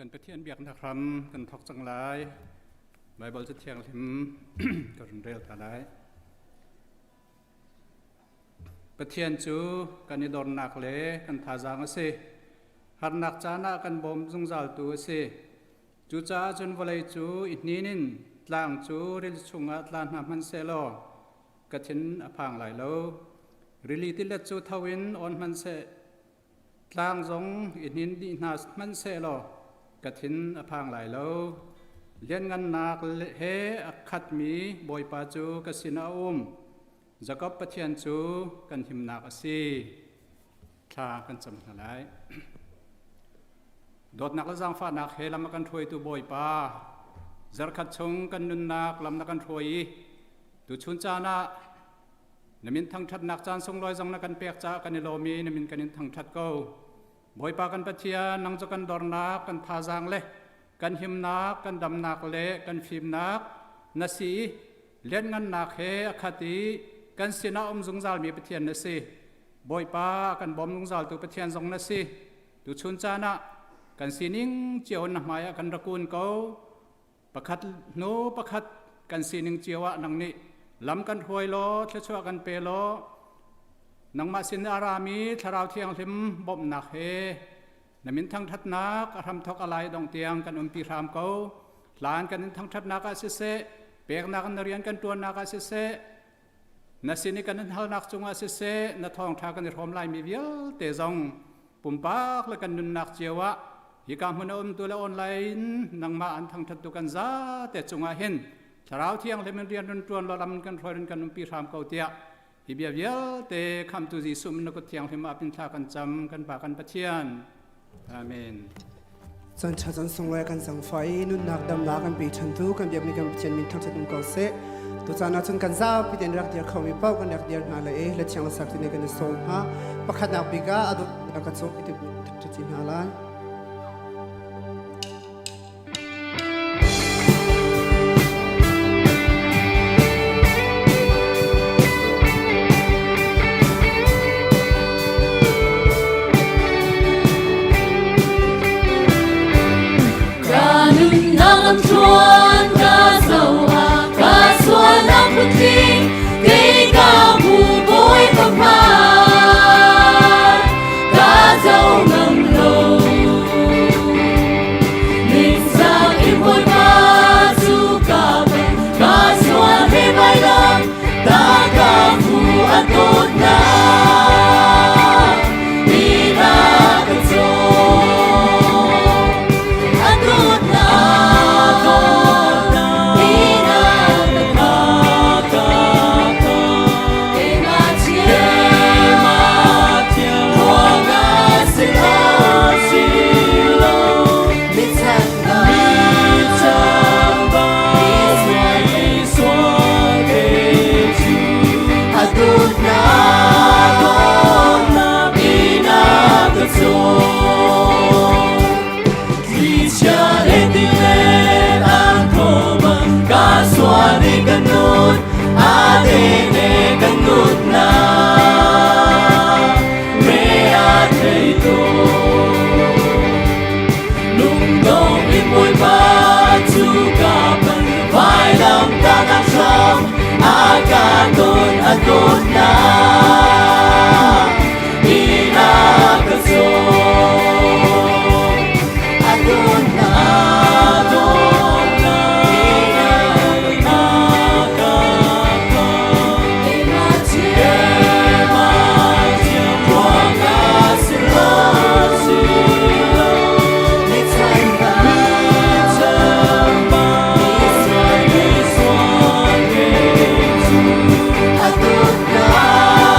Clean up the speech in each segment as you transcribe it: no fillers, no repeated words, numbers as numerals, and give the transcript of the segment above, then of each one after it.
Kan Pathian biaknak hram kan thawk cang lai. Baibal cu thianghlim ka run rel ta lai. Pathian cu kan i dornak le kan thazaang a si. Harnak caan ah kan bawm zungzaltu a si. Cucaah cun vawlei cu i hnin in tlang cu rili chungah tla hna hmanhsehlaw ka thin a phang lai lo. Rili tilet cu tho in awn hmanhseh Tlang zong i hnin dih hna hmanhsehlaw ka thin a phang lai lo. Lianngannak he a khatmi Bawipa cu ka sinah a um. Jakob Pathian cu kan himnak a si. Thla kan cam hna lai. Dawtnak le zaangfahnak he lam a kan hruaitu Bawipa, zarkhat chung kan nunnak lam na kan hruai i tuchun caan ah Na min thangṭhatnak caan sunglawi zong na kan pek caah kan i lawm i na min kan in thangṭhat ko. Bawipa kan Pathian, nang cu kan dornak, kan thazaang le kan himnak, kan damnak le kan fimnak na si i lianngannak he a khat i kan sinah um zungzalmi Pathian na si. Bawipa kan bawm zungzaltu Pathian zong na si. Tuchun caan ah kan sining cio na hmaiah kan ra kun ko. Pakhat hnu pakhat kan sining cio ah nang nih lam kan hruai law thluachuah kan pe law nangmah sin a rami thlarau thianghlim bawmhnak he na min thangṭhatnak a hramthawk a lai dong tiang kan umpi hram ko. Hlan kan in thangṭhatnak ah siseh, peknak na rian kan ṭuannak ah siseh, na sin i kan in halnak cungah siseh, na thawngṭha kan i hrawm laimi vialte zong pumpak le kan nunnak cio ah hika hmun a umtu le online nangmah an thangṭhattu kan zate cungah hin thlarau thianghlim in rian run ṭuan law lam kan hruai run kan umpi hram ko tiah hi bia vialte khamtu Jesuh na kut thianghlim ah pin thla kan cam kan Pa kan Pathian. Amen. Chan ṭha chan sunglawi kan zangfah i nunnak damnak kan pe ṭhantu kan biakmi kan Pathian min thangṭhat um ko seh. Tucaan ah cun kan zapi tein rak dir khomi paoh kan rak dir hna le i la thiang sak ti kan i sawm hna. Pakhatnak bik ah a dawtnak ka cung i thangṭhat hna lai. Ka nunnak lam thluan ka zoh ah ka sualnak phutling kei ka hmu Bawipa hmai ka zo ngam lo. Ningzak in Bawipa cu ka pen ka sual he vailam ta ka fu a dawtnak ni na ka cawn a dawtnak ni na ka Keimah thiang ruangah si lo mi chambau a dawtnak ina ka cawn. Thlichia le tilet an thawbang ka sual i ka nun a dene ka nunnak me a thei to lungdong in Bawipa cu ka pan vailam tahnak hram a ka don a dawtnak ina ka cawn a dawtnak ina ka Keimah thiang ruangah si lo mi chambau a dawtnak.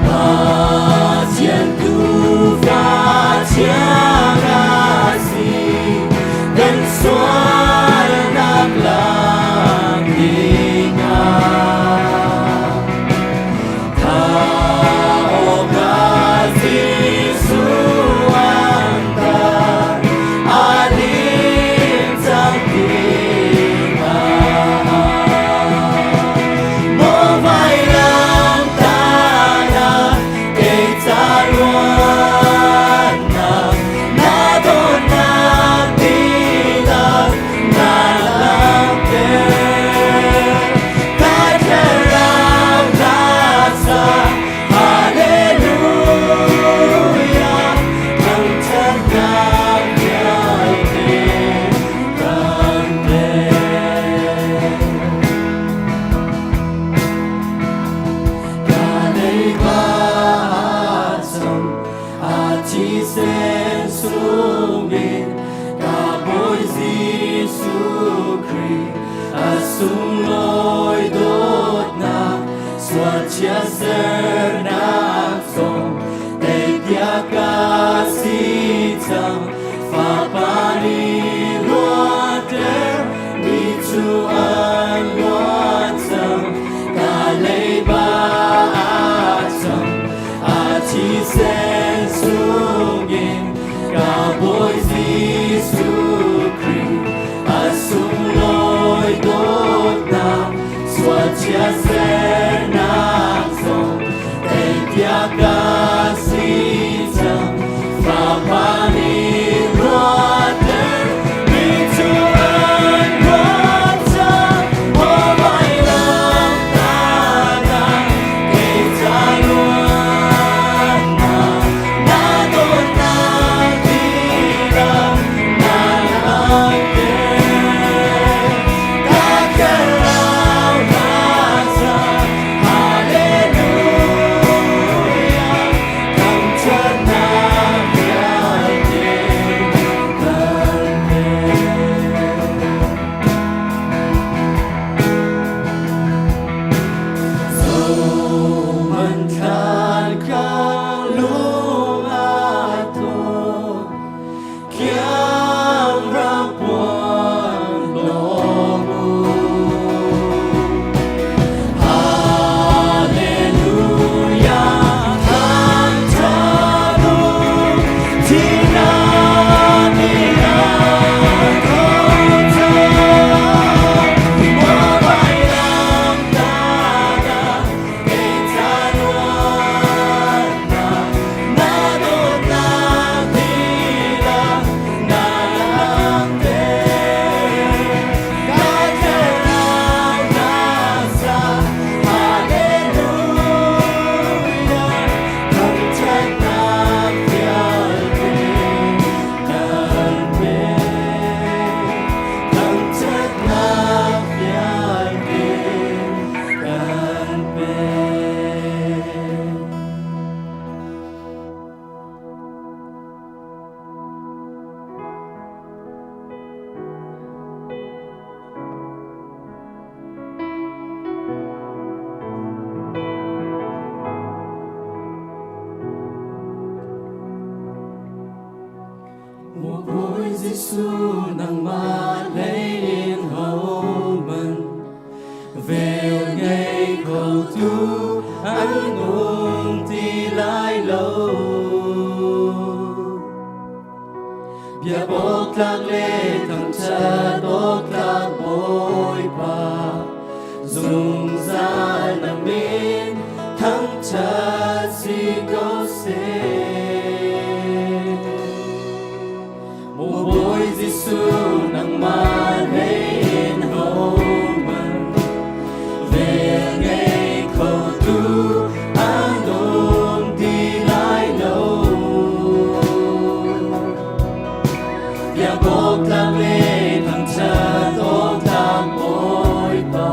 Pathian tuufa thiang a si, kan sualnak lak dingah. Thah awkah Jesuh an tar, a lim cang dingah. Maw vailam tana kei ca ruahnak na dawtnak dihlak na langhter. Ka thlarau hla sa Hallelujah, thangṭhatnak vialte kan pek. Ka leiba cang a thisen sungin ka Bawi Jesuh Khrih a sunglawi dawtnak sualchia sernak zong teipiak ka si cang fapa nih luatter mi cu an luat cang ka leiba cang a thisen sungin ka Bawi Jesuh Khrih a sunglawi dawtnak sualchia sernak zong teipiak ka si cang fapa nih luatter mi cu an luat cang maw vailam tana kei ca luatnak na dawtnak dihlak na langhter ka thlarau hla sa Hallelujah thangṭhatnak vialte kan pek. Zohhmanh thlan ka lung aa thaw, kiang rak puan lawm u. Hallelujah, thangṭhat u, thihnak nih a thawhter. Maw vailam tana kei ca luatnak, na dawtnak dihlak na langhter. Ka thlarau hla sa Hallelujah, thangṭhatnak vialte kan pek. Thangṭhatnak vialte kan pek. Maw Bawi Jesuh nangmah hlei in hohmanh vel ngei khotu an um ti lai lo. Bia awktlak le thangṭhat awktlak Bawipa, zungzal na min thangṭhat si ko seh. Maw Bawi Jesuh nangmah hlei in hohmanh vel ngei khotu an um ti lai lo. Biak awktlak le thangṭhat awktlak Bawipa,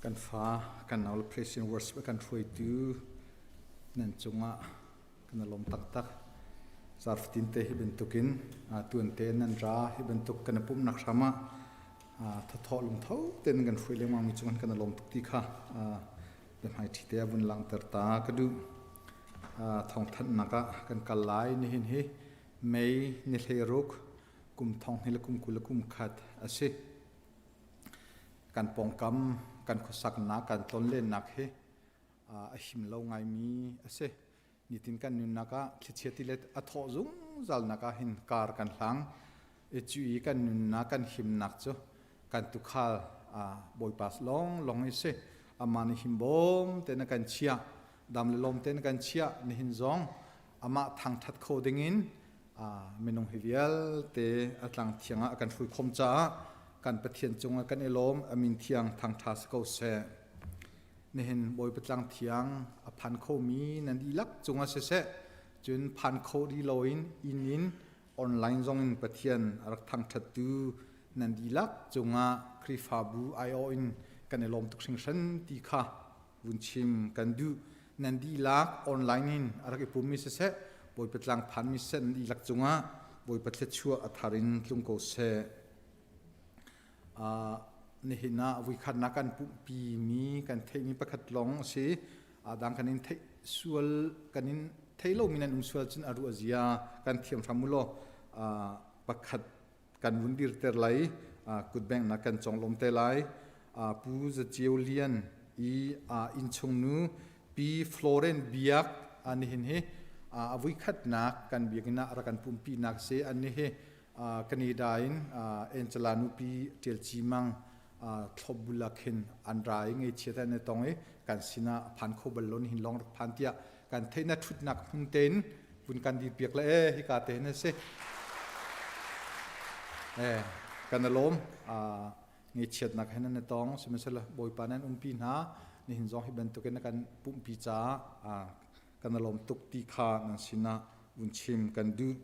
Kan fa kan nau le praise and worship a kan hruaitu nan cungah kan i lawm taktak. Zarfatin te hi bantukin tuan te nan ra hi bantuk kan i pumhnak hram ah thathawh lungtho tein kan hruai lengmang mi cungah kan i lawm tuk ti kha biahmaiṭhi te a vun langhter ta ka duh. Thawngthanhnak ah kan kal lai nihin hi May ni 16 kum thong hnih le kum 20 le kum khat a si. Kan pawngkam kan khuasaknak kan tlonlennak hi a him lo ngaimi a si. Nitin kan nunnak ah thlichia tilet a thawh zungzalnak ah hin kar kan hlang. I cu i kan nunnak kan himnak cu kan tukhal Bawipa lawnglawng hi si. Amah nih himbawm tein a kan chiah. Dam le lawm tein a kan chiah. Nihin zong amah thangṭhat kho dingin minung hi vialte a tlang thiang ah a kan hrui khom caah kan Pathian cungah kan i lawm. A min thiang thangṭha si ko seh. Nihin Bawipa tlang thiang a phan khomi nan dihlak cungah siseh, cun phan kho rih loin inn in online zong in Pathian a rak thangṭhattu nan dihlak cungah Khrihfabu aiawh in kan i lawm tuk hringhran ti kha vun chim kan duh. Nan dihlak online in a rak i pummi siseh, Bawipa tlang phanmi siseh nan dihlak cungah Bawipa thluachuah a thar in tlung ko seh. Nihin ah vuikhatnak kan pumhpi mi kan theihmi pakhat lawng a si. Dang kan in theih sual kan in thei lomi nan um sual cun a ruah zia kan thiam hram u law pakhat kan vun dirter lai kutbengnak kan conglawm te lai. Pu Za Ceu Lian i innchung nu Pi Floren Biak nihin hi a vuikhatnak kan biakinn ah rak kan pumhpinak si. An hi Canada in Angela nupi Ṭial Ci Mang thlopbul ah khin an ra i ngeichia te an i tong i kan sinah a phan kho bal lo nihin lawng rak phan tiah kan theih na ṭhutnak hmun tein vun kan dir piak le e hika te hin a si. Kan i lawm ngeichiatnak hin an i tong sihmanhsehlaw Bawipa nan umpi hna nihin zong hi bantukin na kan pumhpi caah kan i lawm tuk ti kha nan sinah vun chim kan duh.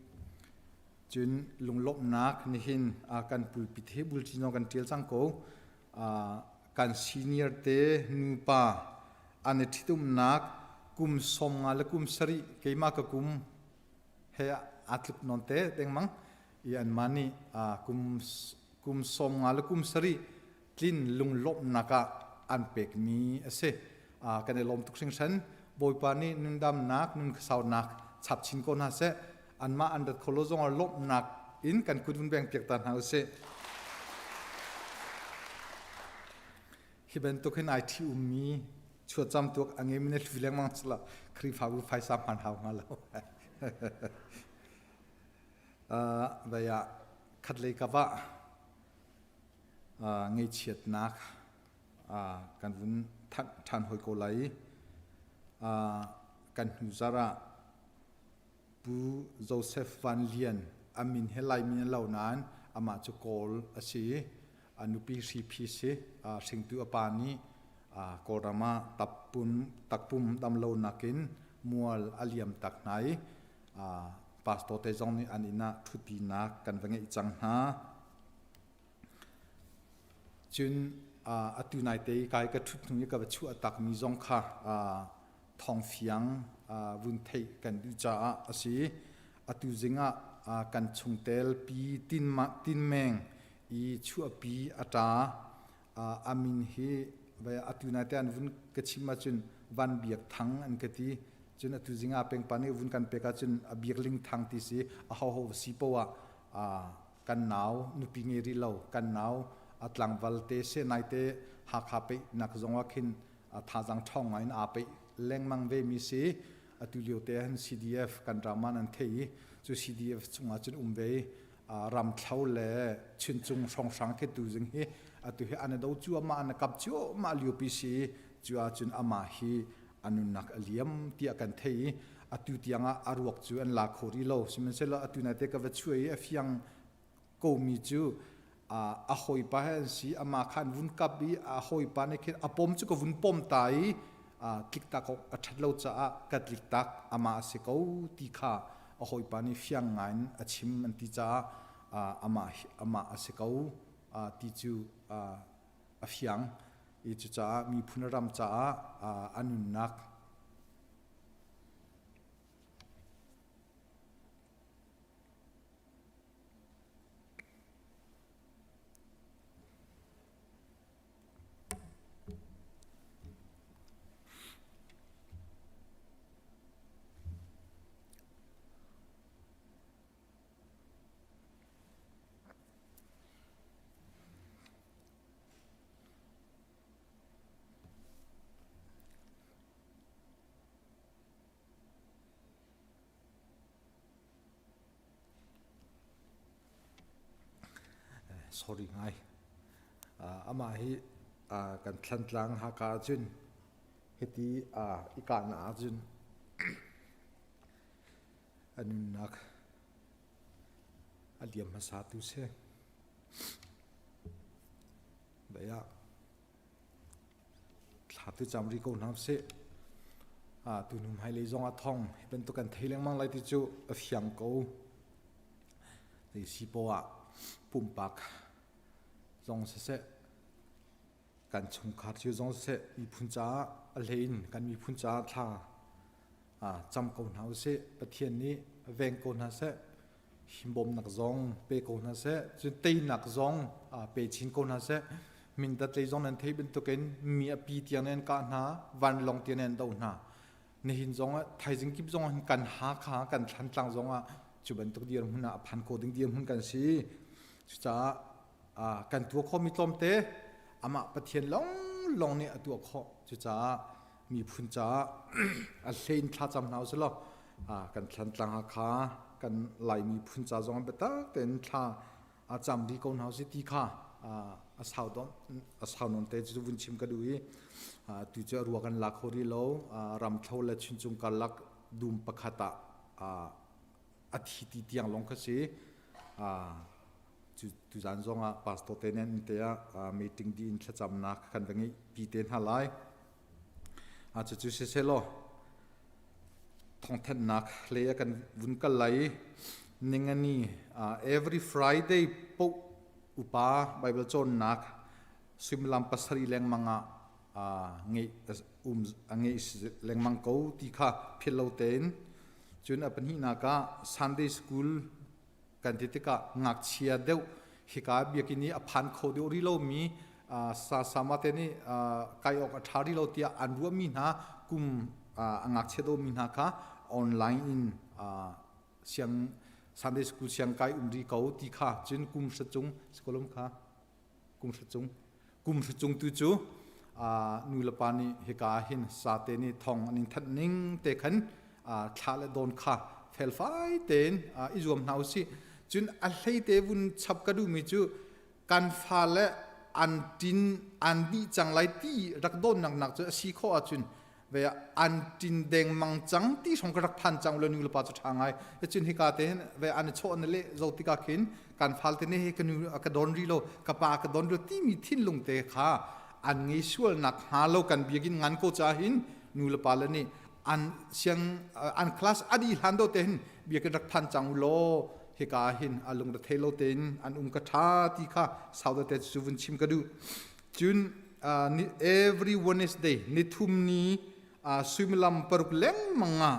Cun lunglawmhnak nihin kan pulpit hi bulcino kan ṭial cang ko. Kan senior te nupa an i ṭhitumnak kum 50 le kum 70 keimah ka kum he aa tluk nawn te dengmang i anmah nih kum kum 50 le kum 70 tlin lunglawmhnak ah an pekmi a si. Kan i lawm tuk hringhran. Bawipa nih nundamnak, nunkhuasaunak chap chin ko hna seh. Anmah an rat kho lo zong ah lawmhnak in kan kut vun beng piak ta hna usih. Hi bantuk hin ai ṭhi ummi chuacam tuak a ngemi na hlu lengmang sila Khrihfabu phaisa hman hau hnga lo. Vai ah khatlei kap ah ngaihchiatnak kan vun thanh ṭhan hoi ko lai. Kan hnu zarh ah Pu Joseph Van Lian a min he Laimi an lo nain amah cu Kawl a si i a nupi Hriphi si. Hringtu a pa nih Kawlram ah takpum damlonak in mual a liam tak hna i pastor te zong nih an inn ah ṭhutpinak kan va ngeih cang hna. Cun atu naite i kai ka ṭhut hnu i ka va chuah takmi zong kha thawngfiang vun theih kan duh caah a si. Atu zing ah kan chungtel Pi Tin Meng i chuahpi a ṭa. A min hi atu naite an vun ka chim ahcun Van Biak Thang an ka ti. Cun atu zing ah pengpa nih vun kan pek ahcun a Biak Ling Thang ti si. Ahoho si poah ah kan nau nupi ngei rih lo kan nau a tlangval te se naite Hakha peih nak zong ah khin thazang ṭhawng ngai in aa peih lengmang ve mi si. Atu lio te han CDF kan raman an thei i cu CDF chungah cun um ve i ramthlo le chuncung hrawnghrang khi tu zing hi atu hi an do cu ama an kap cu ma lio pi si cu ahcun ama hi anunnak a liam tiah kan thei i atu tiangah a ruak cu an la kho rih lo. Sihmanhsehlaw atu naite ka va chuai i a fiang komi cu a hawipa he an si ama kha an vun kap i a hawipa nih khin a pom cu ka vun pom ta i tliktak awk a ṭhat lo caah ka tliktak ama a si ko ti kha a hawipa nih fiang ngai in a chim an ti caah amah amah a si ko ti cu a fiang. I cucaah miphun ram caah a nunnak Sorry ngai. Amah hi kan Thlantlang Haka ahcun hiti i kahnak ahcun a nunnak a liam hmasa tu si. Dai ah thla tu cam rih ko hna usih. Tu hnu hmailei zong ah thong hi bantuk kan thei lengmang lai ti cu a fiang ko. Zei si poah ah pumpak zong siseh kan chungkhar cio zong siseh miphun caah a hlei in kan miphun caah thla cam ko hna usih. Pathian nih veng ko hna seh. Himbawmnak zong pe ko hna seh. Cun teinak zong pe chin ko hna seh. Mindat lei zong nan theih bantukin mi a pi tiang nan kah hna, vanlawng tiang nan doh hna. Nihin zong ah thaizing kip zong ah kan Hakha kan Thlantlang zong ah cu bantuk dirhmun ah a phan kho ding dirhmun kan si. Cucaah kan tuah khawhmi tlawmte amah Pathian lawnglawng nih a tuah khawh. Cucaah miphun caah a hlein thlacam hna usih law kan Thlantlang Hakha kan Lai miphun ca zong biatak tein thla a cam rih ko hna usih ti kha a sau don a sau non te cu vun chim ka duh i tu cu a rua kan la kho rih lo. Ramthlo le Chuncung karlak dum pakhat ah a thi ti tiang lawng kha si. Tuzan zong ah pastor te nen te ah meeting di in thlacamnak kan va ngeih pi te hna lai. Cucu siselaw thawngthanhnak lei ah kan vun kal lai i ningani every Friday poh upa Bible cawnnak suimilam 7 lengmang ah ngeih um a ngeih lengmang ko ti kha philh lo tein. Cun a pahnihnak ah Sunday school kan ti tikah ngakchia deuh hika biakinn i a phan kho deuh rih lomi, sasama te nih kai awk a ṭha rih lo tiah an ruahmi hna, kum a ngakchia deuhmi hna kha online in siang Sunday school siang kai um rih ko ti kha. Cun kum hra cung sikolom kha kum hra cung tu cu nu le pa nih hika hin sate nih thong an in thanh ning te khan thla le dawn kha felfai tein i zuam hna usih. Cun a hlei te vun chap ka duhmi cu kan fa le an tin an dih cang lai ti rak dawn nak nak cu a si khawh ahcun ve an tin dengmang cang ti hrawng ka rak phan cang le nu le pa cu ṭha ngai. Cun hika te hin ve an chaw an le zo tikah khin kan fal te ne he ka nu ka don ri lo, ka pa ka don ri lo timi thinlung te kha an ngei sual nak hnga lo kan biakinn ngan ko cha hin nu le pa le nih an siang an class adi hlan do te hin biakinn rak phan cang law hika hin a lung re thei lo tein an um ka ṭha ti kha sau te cu vun chim ka duh. Cun every Wednesday nithum ni suimilam 6 lengmang ah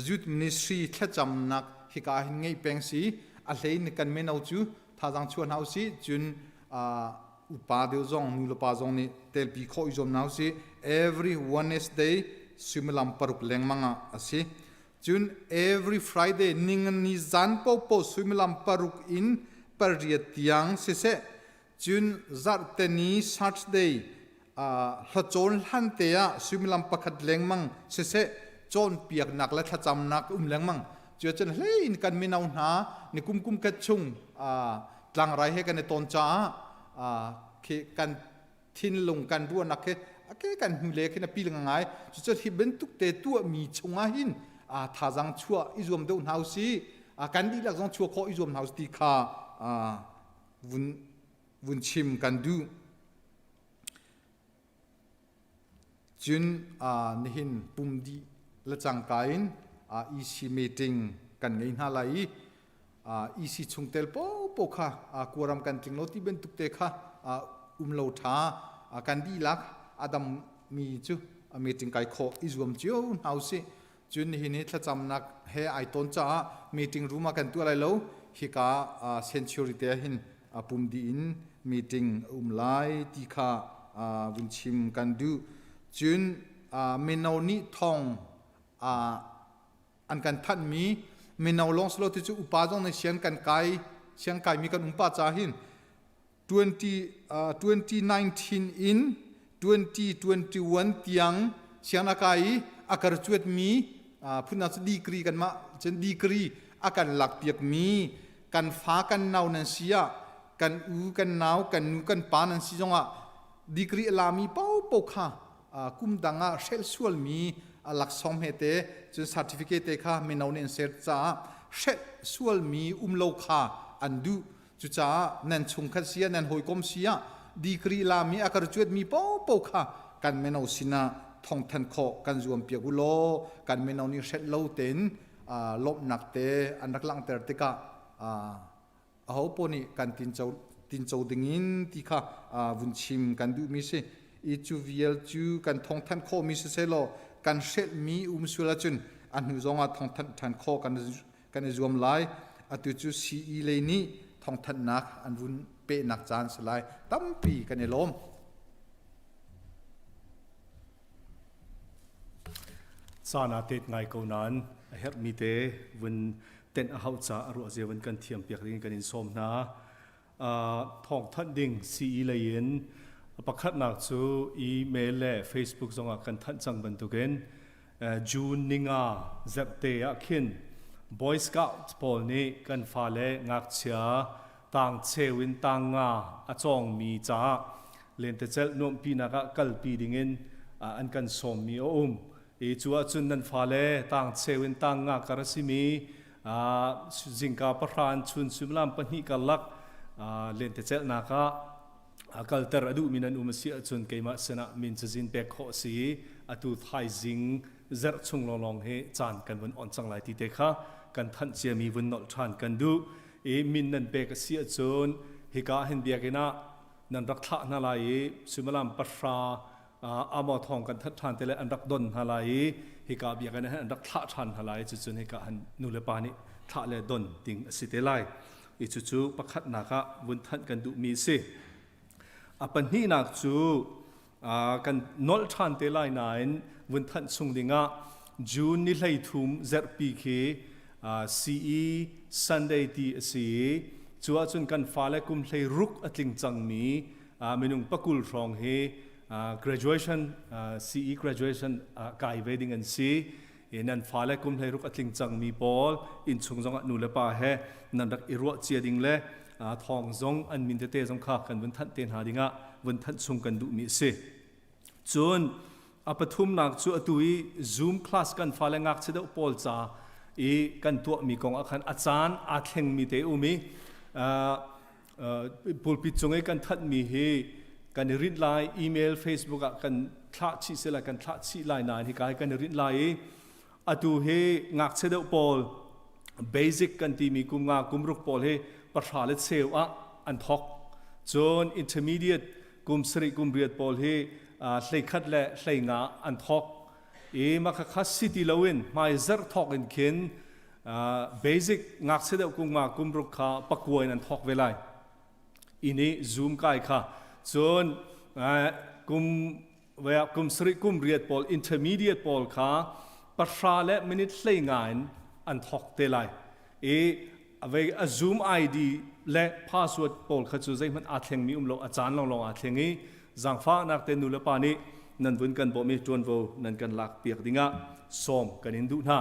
youth ministry thlacamnak hika hin ngei peng si. A hlei in kan mino cu thazaang chuah hna usih. Cun upa deuh zong nu le pa zong nih telpi khawh i zuam hna usih. Every Wednesday suimilam 6 lengmang ah a si. Cun every Friday ningani zan popo suimilam 6 in 8 tiang siseh, cun zarhteni Saturday hlacawn hlan te ah suimilam 1 lengmang siseh cawnpiaknak le thlacamnak um lengmang. Cuacun hlei in kan mino hna ni kum kum khat chung tlangrai he kan i ton caah khi kan thinlung kan ruahnak he ake kan hnu le khin a pil ngai. Cucu hi bantuk te tuahmi chungah hin thazaang chuah i zuam deuh hna usih, kan dihlak zong chuah khawh i zuam hna usih ti kha vun vun chim kan duh. Cun nihin pum dih le cangka in EC meeting kan ngei hna lai i EC chungtel popo kha quorum kan tling lo ti bantuk te kha um lo ṭha. Kan dihlak a dam mi cu meeting kai khawh i zuam cio hna usih. Cun nihin hi thlacamnak he ai tawn caah meeting room ah kan tuah lai lo. Hika sanctuary te ah hin pum dih in meeting a um lai ti kha vun chim kan duh. Cun mino nih thong an kan thanhmi mino lawng si lo ti cu upa zong nih siang kan kai siang kaimi kan um pa ca hin 2019 in 2021 tiang siang a kai i a graduate mi phun cu degree kan mah cun degree a kan lak piak mi kan fa kan nau nan si ah kan u kan nau kan nu kan pa nan si zongah degree a lami paopaoh kha kum dang ah hrelh sualmi a laksawng hmete cun certificate te kha mino nih an ser caah hrelh sualmi um lo kha an duh. Cucaah nan chungkhat si ah nan hawikom si ah degree lami a graduate mi paopaoh kha kan mino sinah thawngthan khawh kan zuam piak u law kan mino nih hrelh lo tein lawmhnak te an rak langhter tikah aho paoh nih kan tinco tinco dingin ti kha vun chim kan duhmi si. I cu vial cu kan thawngthanh khawhmi siseh law kan hrelhmi um sual ahcun a hnu zongah thawngthanh ṭhan khawh kan kan i zuam lai. Atu cu CE lei nih thawngthanhnak an vun pehnak caan si lai. Tampi kan i lawm. Caan aa tet ngai ko nain a herhmi te vun tenh a hauh caah a ruah zia vun kan thiam piak ding in kan in sawm hna. Thawngthanh ding CE lei in pakhatnak cu email le Facebook zongah kan thanh cang bantukin June ninga zarhte ah khin Boy Scout pawl nih kan fale ngakchia tang cheu in tang nga a cawngmi caah lentecelh nuamhpinak ah kalpi dingin an kan sawmmi a um. I cu ahcun nan fale tang cheu in tang nga kar a simi zingka pahra in chun suimilam pahnih karlak lentecelhnak ah kalter a duhmi nan um a si ahcun keimah sinah min cazin pek khawh a si i atu thaizing zarh chung lawnglawng hi caan kan vun on cang lai ti te kha kan thanh ciami vun nolh ṭhan kan duh i min nan pek a si ahcun hika hin biakinn ah nan rak thlah hna lai i suimilam pahra amo thong kan that ṭhan te le an rak don hna lai i hika biakinn ah hin an rak thlah ṭhan hna lai. Cucun hika han nu le pa nih thlah le don ding a si te lai i cucu pakhatnak ah vun thanh kan duhmi a si. A pahnihnak cu kan nolh ṭhan te lai nain vun thanh chung dingah June ni 13 zarhpi khi CE Sunday ti a si i cu ahcun kan fale kum 16 a tling cangmi minung pakul hrawng hi graduation CE graduation kai ve ding an si. Nan fale kum 16 a tling cangmi pawl innchung zongah nu le pa he nan rak i ruah cia ding le thawng zong an min tete zong kha kan vun thanh te hna dingah vun thanh chung kan duhmi a si. Cun a pathumnak cu atu i Zoom class kan fale ngakchia deuh pawl ca i kan tuahmi kong ah khan a caan aa thlengmi te um i pulpit cung i kan thanhmi hi kan i rinh lai. Email, Facebook ah kan thlah chih sila kan thlah chih lai nain hika hi kan i rinh lai i atu hi ngakchia deuh pawl basic kan timi kum nga kum ruk pawl hi pahra le cheu ah an thok, cun intermediate kum sarih kum riat pawl hi 11 le 15 an thok i mah kha si ti loin hmai zarh thok in khin basic ngakchia deuh kum nga kum ruk kha pakua in an thawk ve lai ini Zoom kai kha. Cun kum kum sarih kum riat pawl intermediate pawl kha pahra le minute 15 in an thawk te lai i a Zoom ID le password pawl kha cu zeihmanh aa thlengmi um lo, a caan lawnglawng aa thleng i zaangfahnak te nu le pa nih nan vun kan bawmh i ṭuanvo nan kan lak piak dingah sawm kan in duh hna.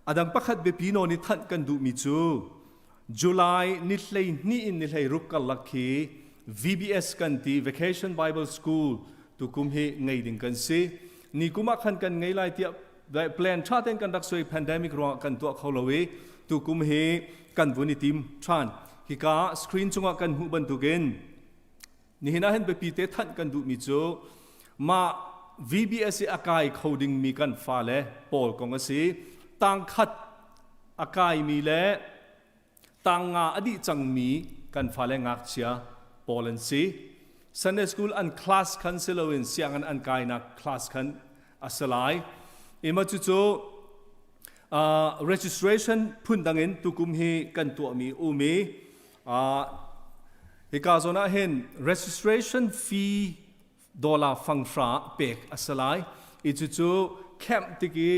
A dang pakhat biapi nawn i thanh kan duhmi cu July ni 12 in ni 16 karlak khi VBS kan ti, Vacation Bible School, tukum hi ngei ding kan si. Ni kum ah khan kan ngei lai tiah plan tha ten kan rak suai, pandemic ruangah kan tuah kho lo i tukum hi kan vun i tim than. Hika screen cungah kan hmuh bantukin nihin ah hin biapi te thanh kan duhmi cu mah VBS i a kai kho dingmi kan fale pawl kong a si. Tangkhat a kaimi le tang nga a dih cangmi kan fale ngakchia pawl an si. Sunday school an class khan si loin sianginn an kainak class khan a si lai. Ima cucu registration phundang in tukum hi kan tuahmi um i hika zawn ah hin registration fee dollar fanghra pek a si lai. I cucu camp tik i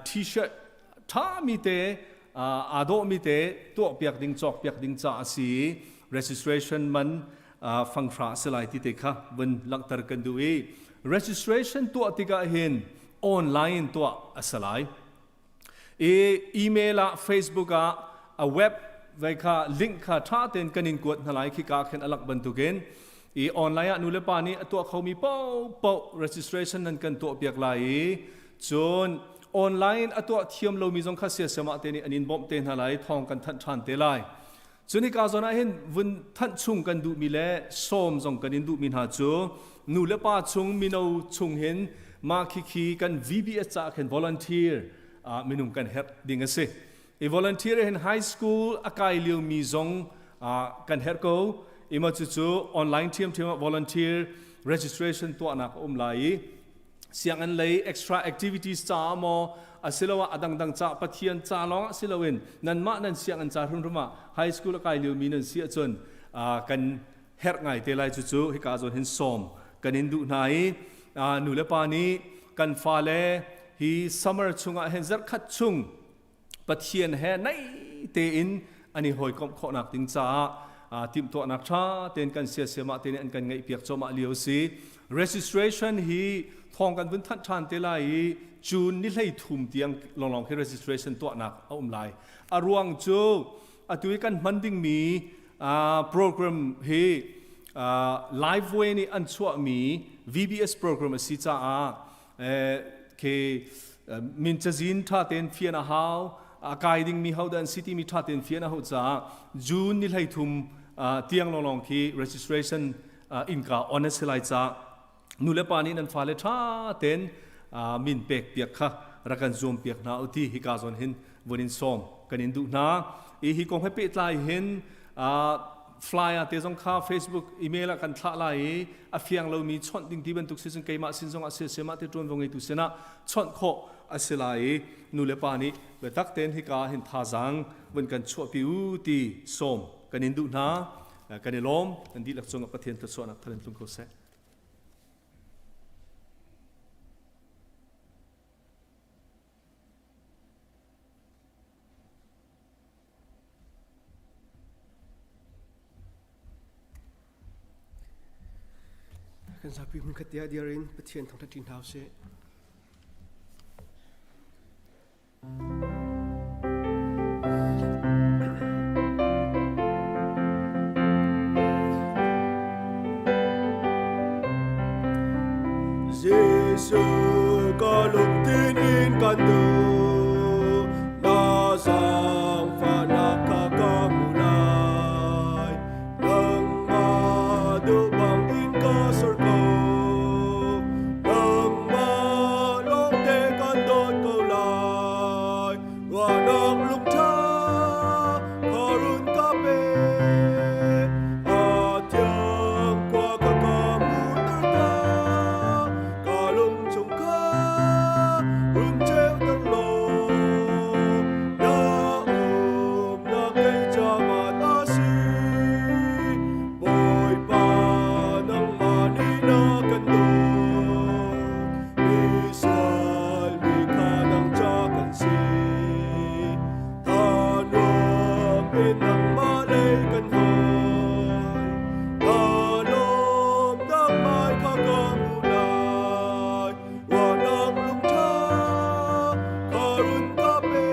t-shirt ṭhami te aa dawhmi te tuahpiak ding cawkpiak ding ca a si i registration man fanghra a si lai ti te kha vun langhter kan duh i registration tuah tikah hin online tuah a si lai. I email ah Facebook ah a web vai kha link kha ṭha tein kan in kuat hna lai khi ka khin a lak bantukin i online ah nulepa nih a tuah khomi paohpaoh registration nan kan tuahpiak lai i cun online a tuah thiam lomi zong kha siasem ah te nih an in bawmh te hna lai thawng kan thanh ṭhan te lai. Cun hika zawn ah hin vun thanh chung kan duhmi le sawm zong kan in duhmi hna cu nu le pa chung mino chung hin mah khikhi kan VBS caah khin volunteer minung kan herh ding a si. I volunteer hin high school a kai liomi zong kan herh ko. Ima cucu online ṭhiamṭhiam ah volunteer registration tuahnak a um lai i sianginn lei extra activities caah maw asiloah a dangdang ca Pathian ca lawng ah si loin nanmah nan sianginn ca hrimhrim ah high school a kai liomi nan si ahcun kan herh ngai te lai cucu hika zawn hin sawm kan in duh hna i nu le pa nih kan fale hi summer chungah hin zarhkhat chung Pathian he naih tein an i hawikomh khawhnak ding caah timhtuahnak ṭha tein kan siasiamah tein an kan ngeihpiak cuahmah lio si. Registration hi thawng kan vun thanh ṭhan te lai i June ni 13 tiang lawnglawng khi registration tuahnak a um lai. A ruang cu atu i kan hman dingmi program hi Liveway nih an chuahmi VBS program a si caah khi min cazin ṭha tein fian a hau a kai dingmi ho dah an si timi ṭha tein fian a hau caah June ni 13 tiang lawnglawng khi registration innka on a si lai caah nu le pa nih nan fale ṭha tein min pek piak kha rak kan zuam piak hna u ti hika zawn hin vun in sawm kan in duh hna i hi kong he pehtlai hin flyer te zong kha Facebook email ah kan thlah lai i a fiang lomi chawnh ding ti bantuk si cun keimah sin zongah siasem ah te ṭuanvo ngeitu sinah chawnh khawh a si lai i nu le pa nih biatak tein hika hin thazaang vun kan chuahpi u ti sawm kan in duh hna. Kan i lawm. Kan dihlak cungah Pathian thluachuahnak thar in tlung ko seh. Kan zapi hmunkhat te ah dir in Pathian thangṭhat ṭi hna usih. Jesuh ka lungthin in kan duh na zaangfahnak kha ka hmu lai nangmah duh bangin ka ser ko nangmah lawngte kan dawt ko lai ruahnak lungṭha kha run ka pe a thiang khua ka ka hmuhter ta ka lung chung kha run ceuter law na umnak kei caah a si Bawipa nangmah nih na kan dawt misual mi kha nang ca kan si tha nuam in nangmah lei kan hawi ka lawm nangmah kha ka hmu lai ruahnak lungṭha kha run ka pe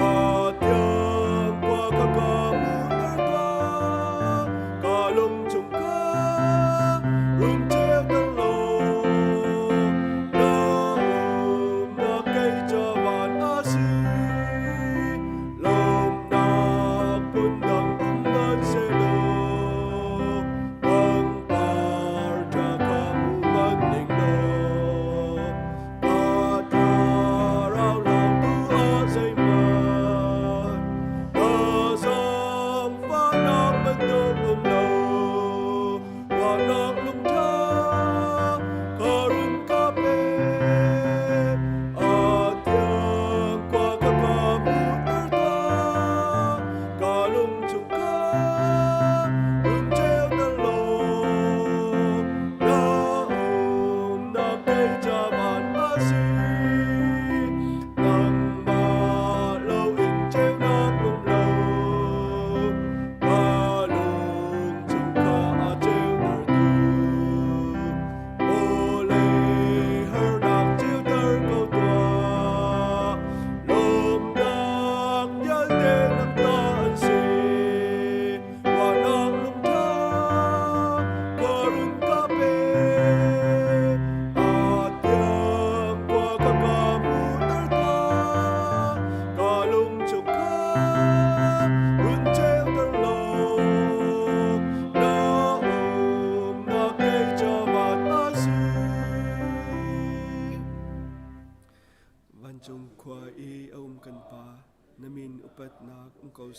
a tiang khua kha ka hmuhter tuah ka lung chung kha run ceuter law na umnak kei ca van a si lawmnak phundang um nan sehlaw pangpar ṭha kha hmu man ning law ka thlarau lautu ah zeihmanh ka zaangfahnak.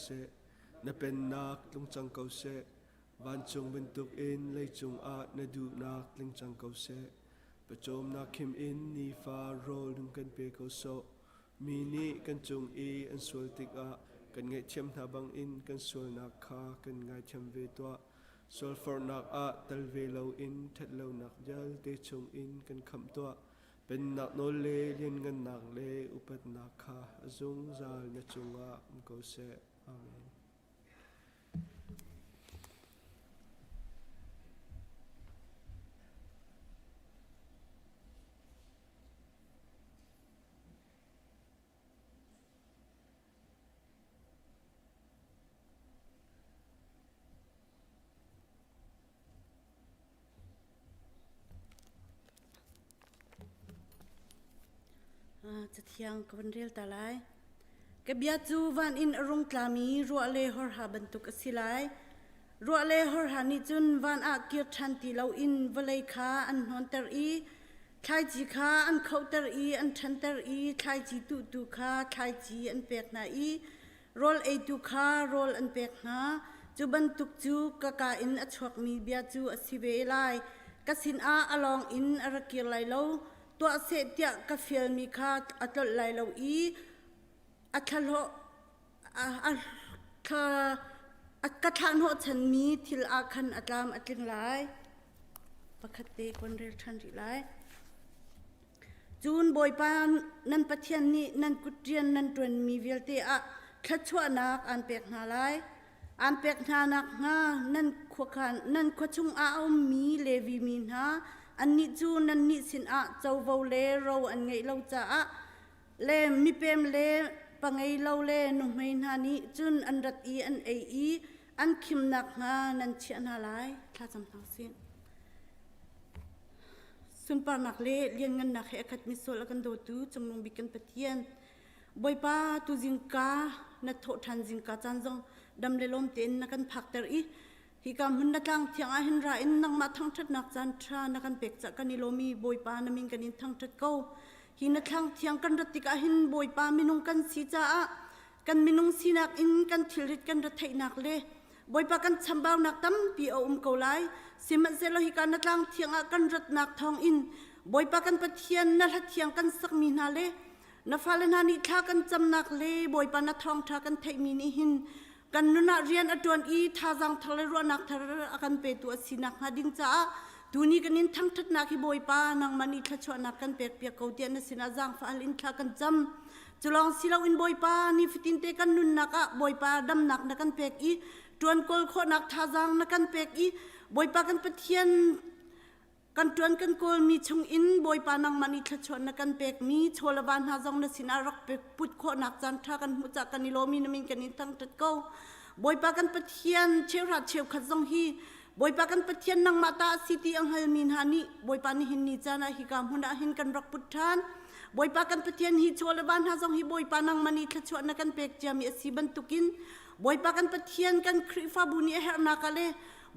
seh. Na pennak tlung cang ko seh. Vancung bantukin leicung ah na duhnak tling cang ko seh. Pawcawmnak khim in nifa rawl nung kan pe ko sawh. Mi nih kan cung i an sual tikah kan ngaihthiam hna bangin kan sualnak kha kan ngaithiam ve tuah. Sualforhnak ah tel ve loin ṭhatlonak vialte chungin kan khamh tuah. Pennak nawl le lianngannak le upatnak kha a zungzal na cungah um ko seh. Amen. Cathiang ka van rel ta lai. Ka bia cu van in a rung tlami ruah le horha bantuk a si lai. Ruah le horha nih cun van ah kir ṭhan ti loin vawlei kha an hnawnter i thlaici kha an khohter i an ṭhanter i thlaici tuhtu kha thlaici an pek hna i rawl eitu kha rawl an pek hna. Cu bantuk cu ka kaa in a chuakmi bia cu a si ve lai. Ka sinah a lawng in a ra kir lai lo. Tuah seh tiah ka fialmi kha a tlolh lai lo i a thlahlawh a thla ka thlahhnawh chanmi thil ah khan a tlam a tling lai. Pakhat te kon rel ṭhan rih lai. Cun Bawipa nan Pathian nih nan kut rian nan ṭuanmi vialte ah thluachuahnak aan pek hna lai. Aan pek hna nakhnga nan khuakhan nan khua chungah a ummi Levi mi hna annih cu nannih sinah covo le ro an ngeih lo caah le mipem le pangei lo le nuhmei hna nih cun an rat i an ei i an khim nakhnga nan chiah hna lai. Thlacam hna usih. Sunparnak le lianngannak he a khatmi sual a kan dawtu Cungnung bik kan Pathian Bawipa tu zingka na thawh ṭhan zingka caan zong dam le lawm tein na kan phakter i hika hmun na tlang thiang ah hin ra in nangmah thangṭhatnak caan ṭha na kan pek cah kan i lawm i Bawipa na min kan in thangṭhat ko. Hi na thlang thiang kan rat tikah hin Bawipa minung kan si caah kan minung sinak in kan thilrit kan retheihnak le Bawipa kan chambaunak tampi a um ko lai. Sihmanhsehlaw hika na tlang thiang ah kan ratnak thawngin Bawipa kan Pathian na hla thiang kan sakmi hna le na fale hna nih thla kan camnak le Bawipa na thawngṭha kan theihmi nih hin kan nun ah rian a ṭuan i thazaang thar le ruahnak thar a kan petu a si nakhnga ding caah tuni kan in thangṭhatnak hi Bawipa nangmah nih thluachuahnak kan pekpiak ko tiah na sinah zaangfah hal in thla kan cam. Culawng si loin Bawipa nifatin te kan nunnak ah Bawipa damnak na kan pek i ṭuan kawl khawhnak thazaang na kan pek i Bawipa kan Pathian kan ṭuan kan kawlmi chungin Bawipa nangmah nih thluachuah na kan pekmi chaw le va hna zong na sinah rak put khawhnak caan ṭha kan hmuh cah kan i lawmi na min kan in thangṭhat ko. Bawipa kan Pathian cheuhra cheukhat zong hi Bawipa kan Pathian nangmah ta a si ti a hngalmi hna nih Bawipa nihin ni caan ah hika hmun ah hin kan rak put ṭhan. Bawipa kan Pathian hi chaw le va hna zong hi Bawipa nangmah nih thluachuah na kan pek ciami a si bantukin Bawipa kan Pathian kan Khrihfabu nih a herhnak ah le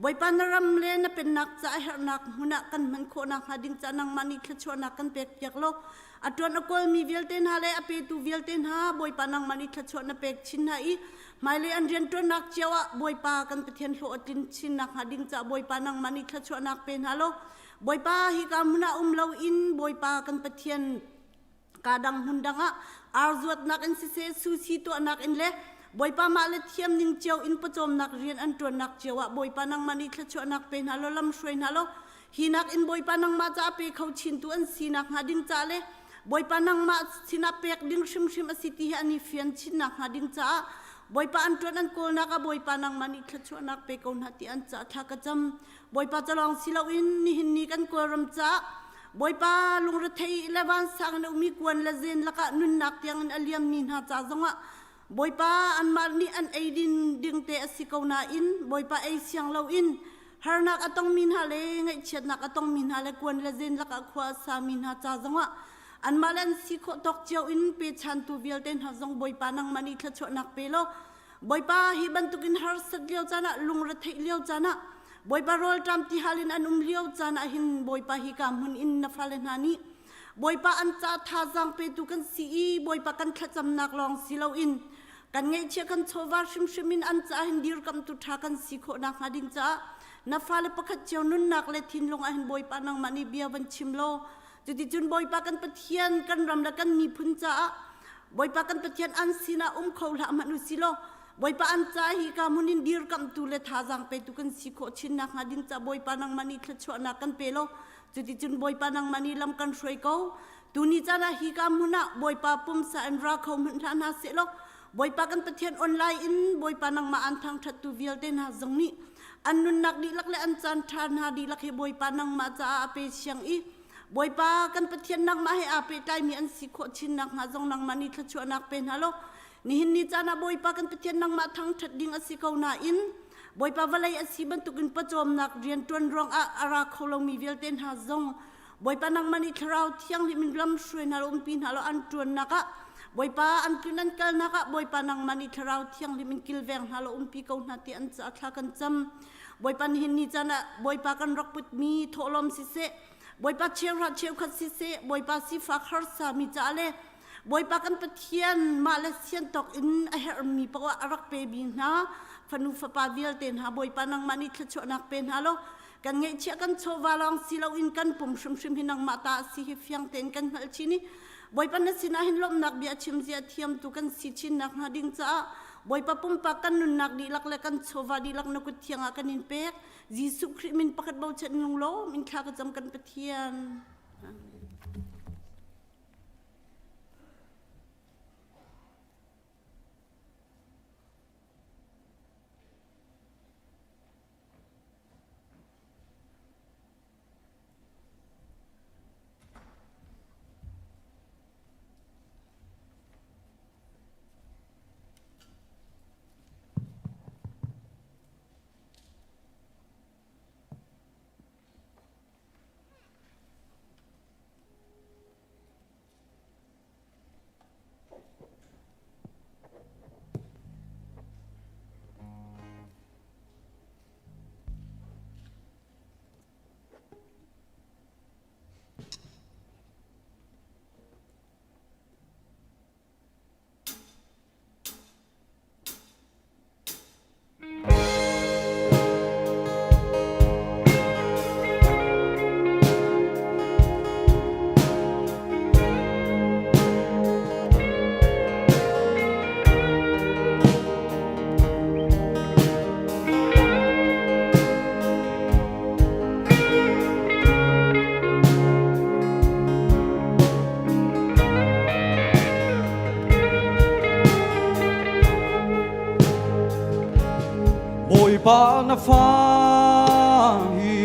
Bawipa na ram le na pennak ca a herhnak hmun ah kan hman khawh nakhnga ding ca nangmah nih thluachuahnak kan pek piak law a ṭuan a kawlmi vialte hna le a petu vialte hna Bawipa nangmah nih thluachuah na pek chin hna i hmailei an rianṭuannak cio ah Bawipa kan Pathian hlawh a tlin chin nakhnga ding ca Bawipa nangmah nih thluachuahnak pe hna law Bawipa hika hmun ah um loin Bawipa kan Pathian ka dang hmun dang ah ar zuatnak in siseh sushi tuahnak in le Bawipa mah le thiam ning cio in pawcawmnak rian an ṭuannak cio ah Bawipa nangmah nih thluachuahnak pe hna law lam hruai hna law hi nak in Bawipa nangmah caah pe kho chintu an si nakhnga ding ca le Bawipa nangmah sinah pek ding hrimhrim a si ti hi an i fian chin nakhnga ding caah Bawipa an ṭuan an kawlnak ah Bawipa nangmah nih thluachuahnak pe ko hna ti an caah thla ka cam. Bawipa ca lawng si loin nihin ni kan Kawlram caah Bawipa lungrethei le vansang in a umi kuan le zen lakah nunnak tiangin a liammi hna ca zongah Bawipa anmah nih an ei din ding te a si ko nain Bawipa ei siang loin harnak a tongmi hna le ngaihchiatnak a tongmi hna le kuan le zen lakah khua a sami hna ca zongah anmah le an si khawh tawk cio in pechantu vialte hna zong Bawipa nangmah nih thluachuahnak pe law Bawipa hi bantukin harsat lio caan ah lungretheih lio caan ah Bawipa rawlṭam tihal in an um lio caan ah hin Bawipa hi ka hmun in na fale hna nih Bawipa an ca thazaang petu kan si i Bawipa kan thlacamnak lawng si loin. Kan ngeihchiah kan chawva hrimhrim in an caah hin dirkamtu ṭha kan si khawh nakhnga ding caah na fale pakhat cio nunnak le thinlung ah hin Bawipa nangmah nih bia van chim law cuticun Bawipa kan Pathian kan ram le kan miphun caah Bawipa kan Pathian an sinah um kho hlah hmanh u si law Bawipa an ca hi ka hmun in dirkamhtu le thazaang petu kan si khawh chin nakhnga ding caah Bawipa nangmah nih thluachuahnak kan pe law cuticun Bawipa nangmah nih lam kan hruai ko. Tuni caan ah hi ka hmun ah Bawipa pumsa in ra kho hmanh hlah hna seh law Bawipa kan Pathian online in Bawipa nangmah an thangṭhattu vialte hna zong nih an nunnak dihlak le an caan ṭha hna dihlak hi Bawipa nangmah caah a pe siang i Bawipa kan Pathian nangmah he aa pehtlaimi an si khawh chin nakhnga zong nangmah nih thluachuahnak pe hna law nihin ni caan ah Bawipa kan Pathian nangmah thangṭhat ding a si ko nain Bawipa vawlei a si bantukin pawcawmnak rianṭuan ruangah a ra kho lomi vialte hna zong Bawipa nangmah nih Thlarau Thianghlim in lam hruai hna law umpi hna law an ṭuannak ah Bawipa an tlun an kalnak ah Bawipa nangmah nih Thlarau Thianghlim in kilveng hna law umpi ko hna ti an caah thla kan cam. Bawipa nihin ni caan ah Bawipa kan rak putmi thawhlawm siseh, Bawipa cheuhra cheukhat siseh, Bawipa sifak harsa mi caah le Bawipa kan Pathian mah le sian tawk in a herhmi paoh a rak pemi hna fanu fapa vialte hna Bawipa nangmah nih thluachuahnak pe hna law kan ngeihchiah kan chawva lawng si loin kan pum hrimhrim hi nangmah ta a si hi fiang tein kan hngalh chin i Bawipa na sinah hin lawmhnak bia chim zia thiamtu kan si chin nakhnga ding caah Bawipa pumpak kan nunnak dihlak le kan chawva dihlak na kut thiang ah kan in pek Jesuh Khrih min pakhat bochan lunglawm in thla ka cam kan Pathian. Amen. Bawipa na fa hi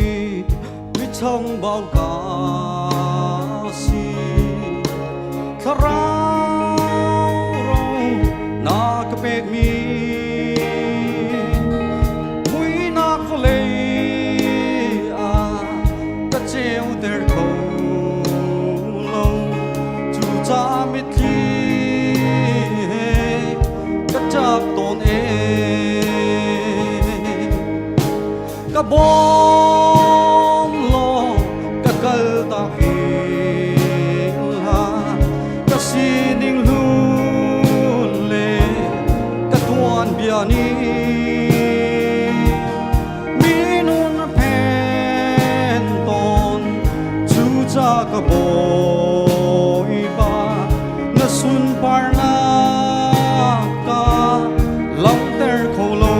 mi chambau ka si thlarau ro na ka pek mi muinak vawlei ah ka ceuter kho lo cu ca mitthli he ka ṭap tawn e ka bawm law ka kal tak hlah ka sining hlun le ka tuan bia nih minun phen tawn cu ca ka bawipa na sunparnak ka langhter kho lo.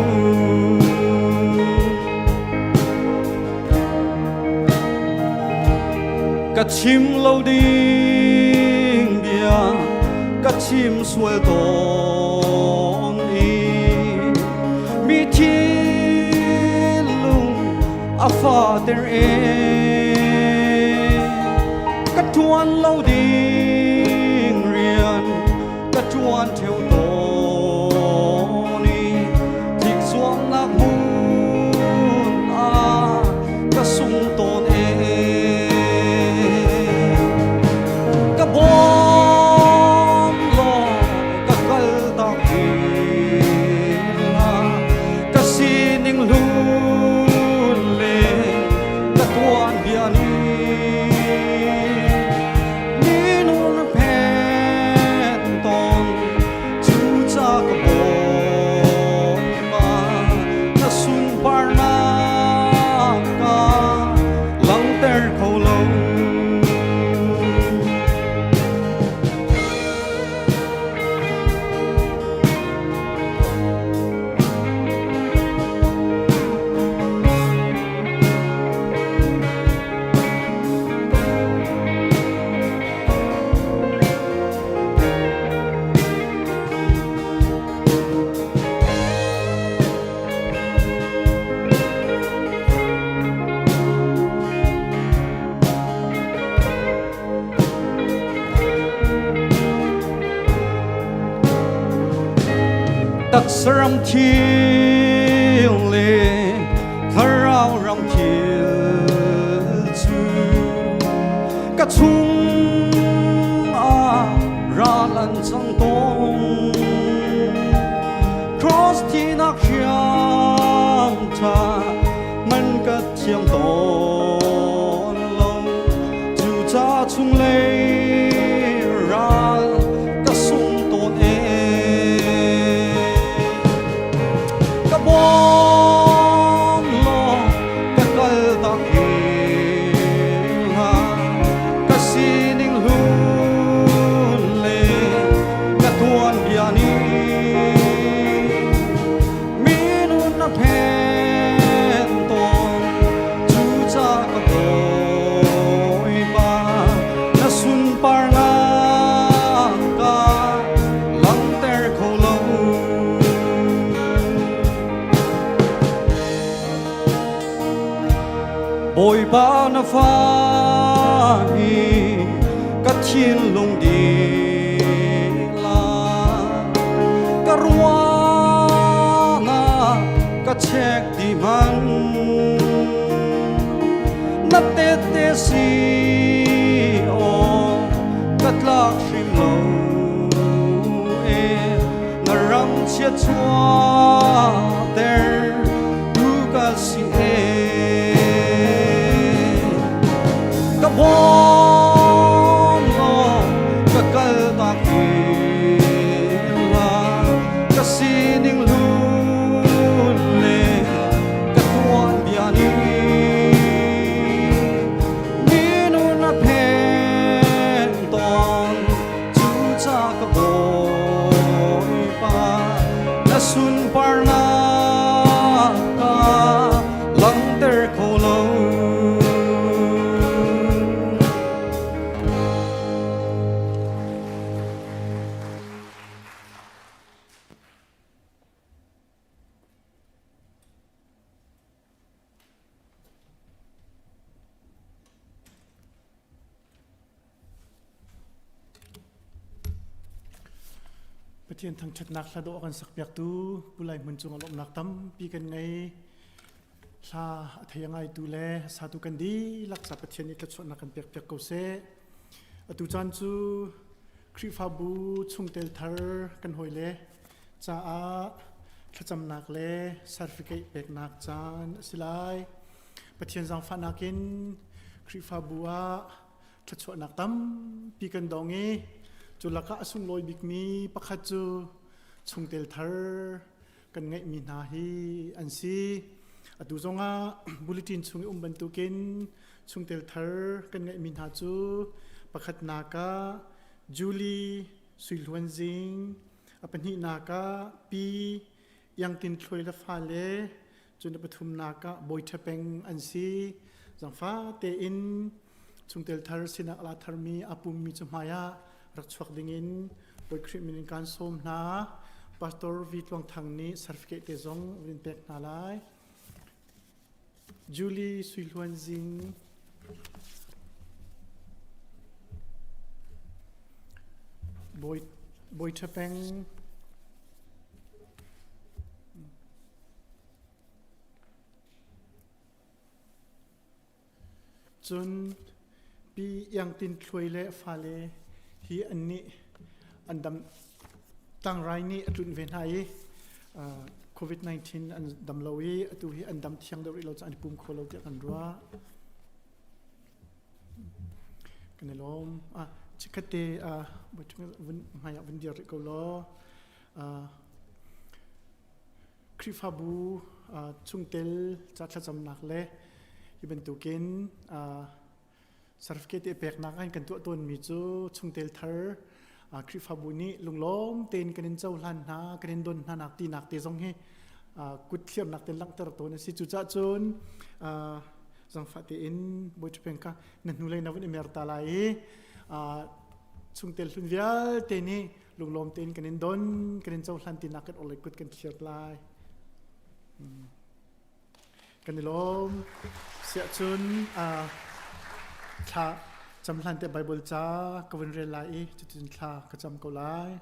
Ka chim lo ding bia ka chim sual tawn i mi thinlung a fater e ka ṭuan lo ding rian ka ṭuan ṭheo tawn i tlik zuamnak hmun ah ka sung tawn e ka bawm law ka kal tak ka sining hlun le ka tuan bia nih minung phen tawn. Taksa ram thil le thlarau ram thil cu ka chung ah ral an cang tawn. Cross thinak hriam tha man ka thiam tawn lo. Cuca chunglei ral ka sung tawn ee. Ka bawm law ka kal tak hlah. Ka sining hlun le ka tuanbia nih minun na phen tawn. Cuca ka Bawipa na sunparnak ka langhter kho lo. Bawipa na fa hi ka thinlung dila ka ruangah ka check di man na tete si aw ka tlak hrim lo e na ram chia chuahter tu ka si e ka bawm law ka kal tak la ka sining hlun le ka tuanbia nih minun a phen tawn. Cuca ka Bawipa na sunparnak ka langhter kho lo. Pathian thangṭhatnak hla dawh a kan sakpiaktu Pu Lai Hmun cungah lawmhnak tampi kan ngei. Hla a thei a ngaitu le a satu kan dihlak ca Pathian nih thluachuahnak kan pekpiak ko seh. Atu caan cu Khrihfabu chungtel thar kan hawile caah thlacamnak le certificate peknak caan a si lai. Pathian zaangfahnak in Khrihfabu ah thluachuahnak tampi kan dong i cu lakah a sunglawi bikmi pakhat cu chungtel thar kan ngeihmi hna hi an si. Atu zongah bulletin chung i um bantukin chungtel thar kan ngeihmi hna cu pakhatnak ah Julie Sui Hluan Zing, a pahnihnak ah Pi Iang Tin Thluai le fale, cun a pathumnak ah Bawi Ṭha Peng an si. Zangfa tein chungtel thar sinak ala tharmi a pummi cu hmai ah rak chuak dingin Bawi Khrih min in kaan sawm hna. Pastor V Tluang Thang nih certificate te zong vin pek hna lai. Julie Sui Hluan Zing Bawi Bawi Ṭha Peng Cun Pi Iang Tin Thluai le a fale hi annih an dam tlangrai nih a tlunh ve hna i COVID-19 an dam lo i atu hi an dam thiang deuh rih lo caah an i pum kho lo tiah kan ruah. Kan i lawm. Ah, chikkhat te vun hmai ah vun dir rih ko law. Khrihfabu chungtel ca thlacamnak le hi bantukin certificate peknak an kan tuah tawnmi cu chungtel thar Khrihfabu nih lunglawm tein kan in cohlan hna kan in don hna nak tinak te zong hi kut thliamnak te langhter tawn a si. Cucaah cun zangfah tein Bawi Ṭhupeng kha na hnulei na vun i mer ta lai i chungtel hlun vialte nih lunglawm tein kan in don kan in cohlan tinak kan orlei kut kan thlir lai. Kan i lawm. Siah cun thla cam hlan te Bible ca ka vun rel lai i cutin thla ka cam ko lai.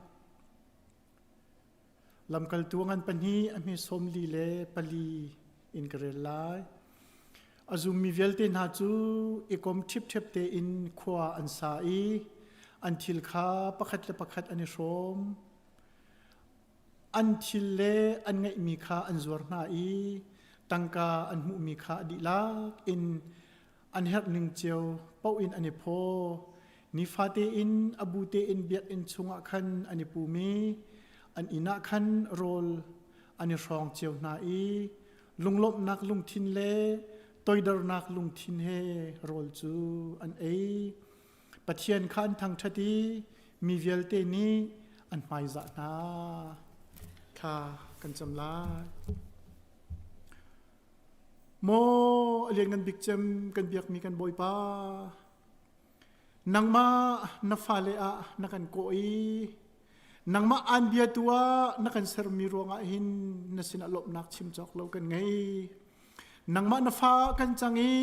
Lamkaltu ngan pahnih a hme 44 in ka rel lai. A zummi vialte hna cu i kom ṭhipṭhep tein khua an sa i an thil kha pakhat le pakhat an i hrawm. An thil le an ngeihmi kha an zuar hna i tangka an hmuhmi kha a dihlak in an herh ning cio paoh in an i phaw. Nifate in a bu tein biakinn chungah khan an i pum i an inn ah khan rawl an i hrawng cio hna i lunglawmhnak lungthin le toidornak lungthin he rawl cu an ei. Pathian kha an thangṭhat i mi vialte nih an hmaizah hna. Thla kan cam lai. Maw a lianngan bik cem kan biakmi kan Bawipa, nangmah na fale ah na kan kawh i nangmah aan biatu ah na kan sermi ruangah hin na sinah lawmhnak chim cawk lo kan ngei. Nangmah na fa kan cang i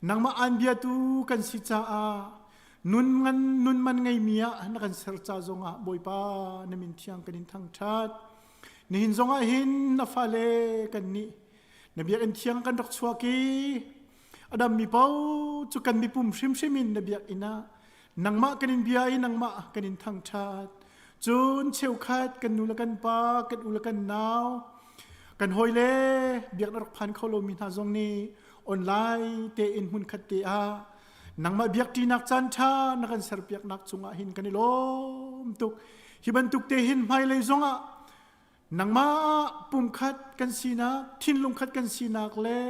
nangmah aan biatu kan si caah nun ngan nun man ngeimi ah na kan ser ca zongah Bawipa na min thiang kan in thangṭhat. Nihin zongah hin na fale kan nih na biakinn thiang kan rak chuak i a dammi paoh cu kan mipum hrimhrim in na biakinn ah nangmah kan in bia i nangmah kan in thangṭhat. Cun cheukhat kan nu le kan pa, kan u le kan nau, kan hawile biakinn a rak phan kho lomi hna zong nih online tein hmunkhat te ah nangmah biakṭinak caan ṭha na kan serpiaknak cungah hin kan i lawm tuk. Hi bantuk te hin hmailei zongah nangmah pumkhat kan sinak, thinlung khat kan sinak le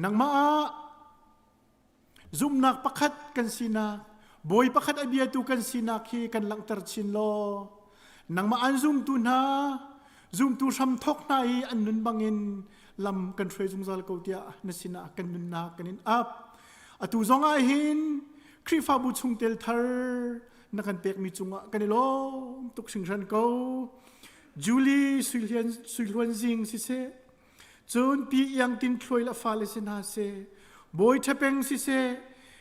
nangmah ah zumhnak pakhat kan sinak, bawi pakhat a biatu kan sinak hi kan langhter chin law nangmah an zumtu hna zumtu hramthok hna i an nun bangin lam kan hruai zungzal ko tiah na sinah kan nunnak kan in ap. Atu zong ah hin Khrihfabu chungtel thar na kan pekmi cungah kan i lawm tuk hringhran ko. Julie Suihluan Zing siseh, cun Pi Iang Tin Thluai le fale si hna seh, Bawi Ṭhapeng siseh,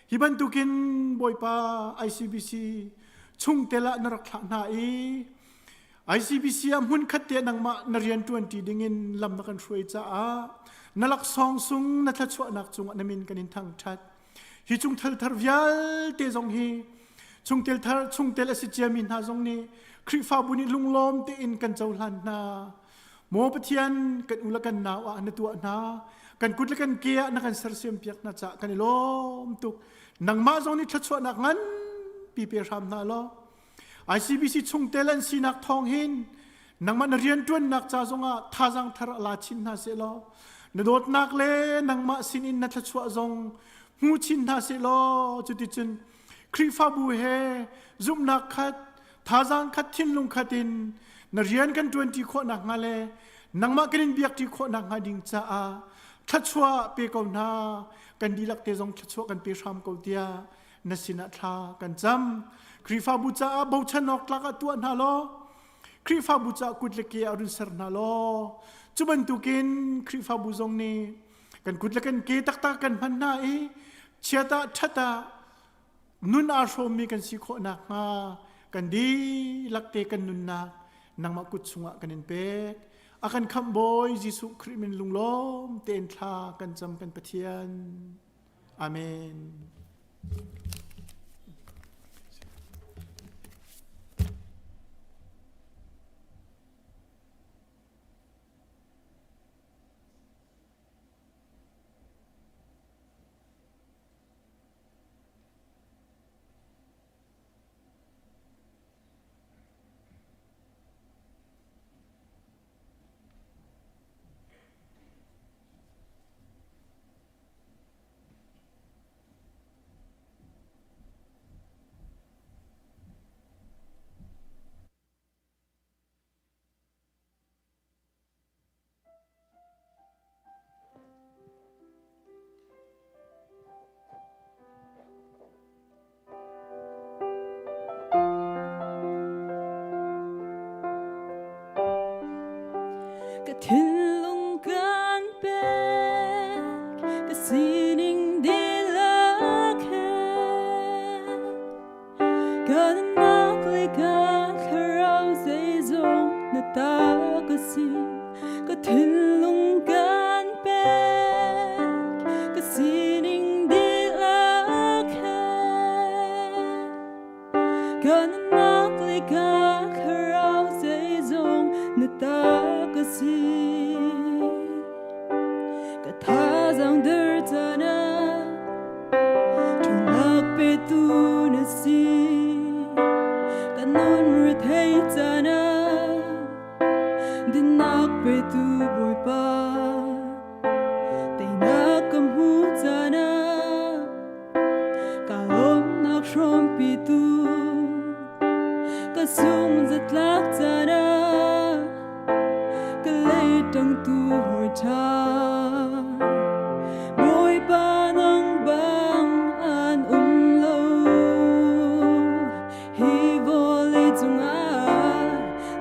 hi bantukin Bawipa ICBC chungtel ah na rak thlah hna i ICBC ah hmunkhat te nangmah na rian ṭuanṭi dingin lam na kan hruai caah na laksawng sung na thluachuahnak cungah na min kan in thangṭhat. Hi chungtel thar vialte zong hi chungtel thar chungtel a si ciami hna zong nih Khrihfabu nih lunglawm tein kan cohlan hna. Maw Pathian kan u le kan nau ah na tuah hna. Kan kut le kan ke ah na kan sersiam piak hna caah kan i lawm tuk. Nangmah zong nih thluachuahnak nganpi pe hram hna law ICBC chungtel an sinak thawng hin nangmah na rianṭuannak ca zongah thazaang thar a la chin hna sehlaw na dawtnak le nangmah sinin na thluachuah zong hmu chin hna sehlaw cuticun Khrihfabu he zumhnak khat thazaang khat thinlung khat in na rian kan ṭuanṭi khawh nakhnga le nangmah kan in biakṭi khawh nakhnga ding caah thluachuah pe ko hna kan dihlak te zong thluachuah kan pe hram ko tiah na sinah thla kan cam. Khrihfabu caah bochan awk tlak ah tuah hna law Khrihfabu caah kut le ke ah run ser hna law cu bantukin Khrihfabu zong nih kan kut le kan ke taktak kan hman hna i chiat ah ṭhat ah nun aa hrawmmi kan si khawh nakhnga kan dihlak te kan nunnak nangmah kut chungah kan in pek. A kan khamh Bawi Jesuh Khrih min lunglawm tein thla kan cam kan Pathian. Amen. ṭha. Bawipa nang bang an um lo. Hi vawlei cungah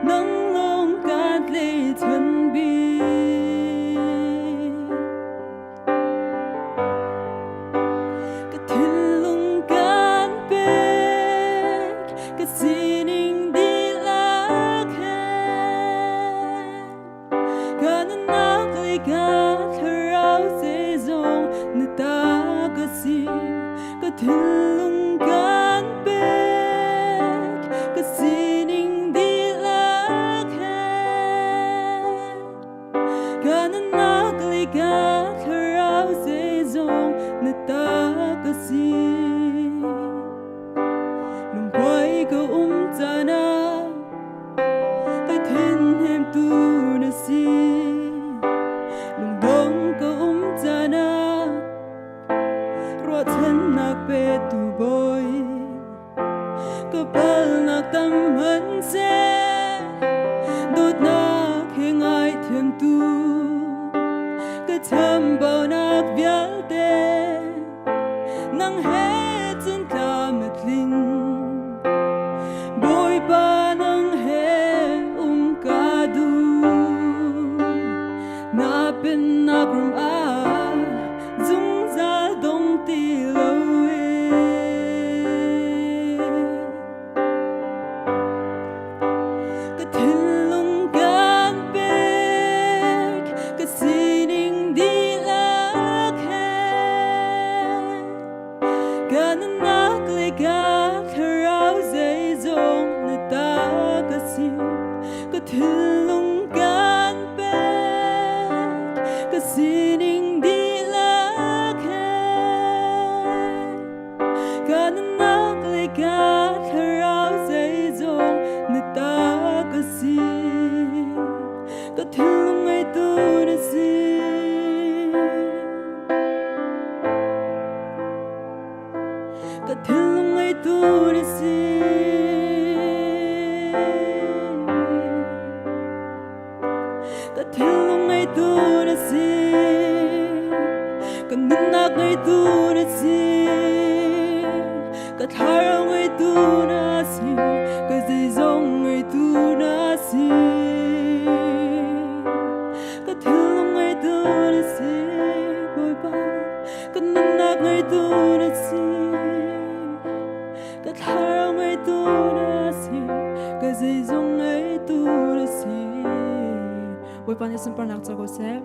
nang lawng kaa tlaichan bik. Ka thinlung kan pek, ka sining dihlak he. Ka nunnak le ka thlarau zeizong na ta ka si. Ka thinlung kan pek, ka sining dihlak he. Ka nunnak le ka thlarau zeizong na ta ka si. Lungkuai ka um caan ah ka thinhnemtu na si. Lungdong ka um caan ah ruahchannak petu bawi. Ka palnak tam hmanhseh dawtnak he ngaithiamtu ka chambaunak vialte nang he cun tlam a tling. Bawipa nang he um ka duh na pennak ram ah zungzal dong ti lo Ka thinlung kan pek, ka sining dihlak he. Ka nunnak le ka thlarau zeizong na ta ka si. Ka thinlung kan pek, ka sining dihlak he. Ka nunnak le ka thlarau zeizong na ta ka si. Ka thinlung ngeitu na si. Ka thinlung ngeitu na si. Ka thinlung ngeitu na si. Ka nunnak ngeitu na si. Ka thlarau ngeitu na si. Ka zeizong ngeitu na si. Ka thinlung ngeitu na si. Bawipa, ka nunnak ngeitu na si. Ka thlarau ngeitu na si. Ka zeizong ngeitu na si. Bawipa nih sunparnak co ko seh.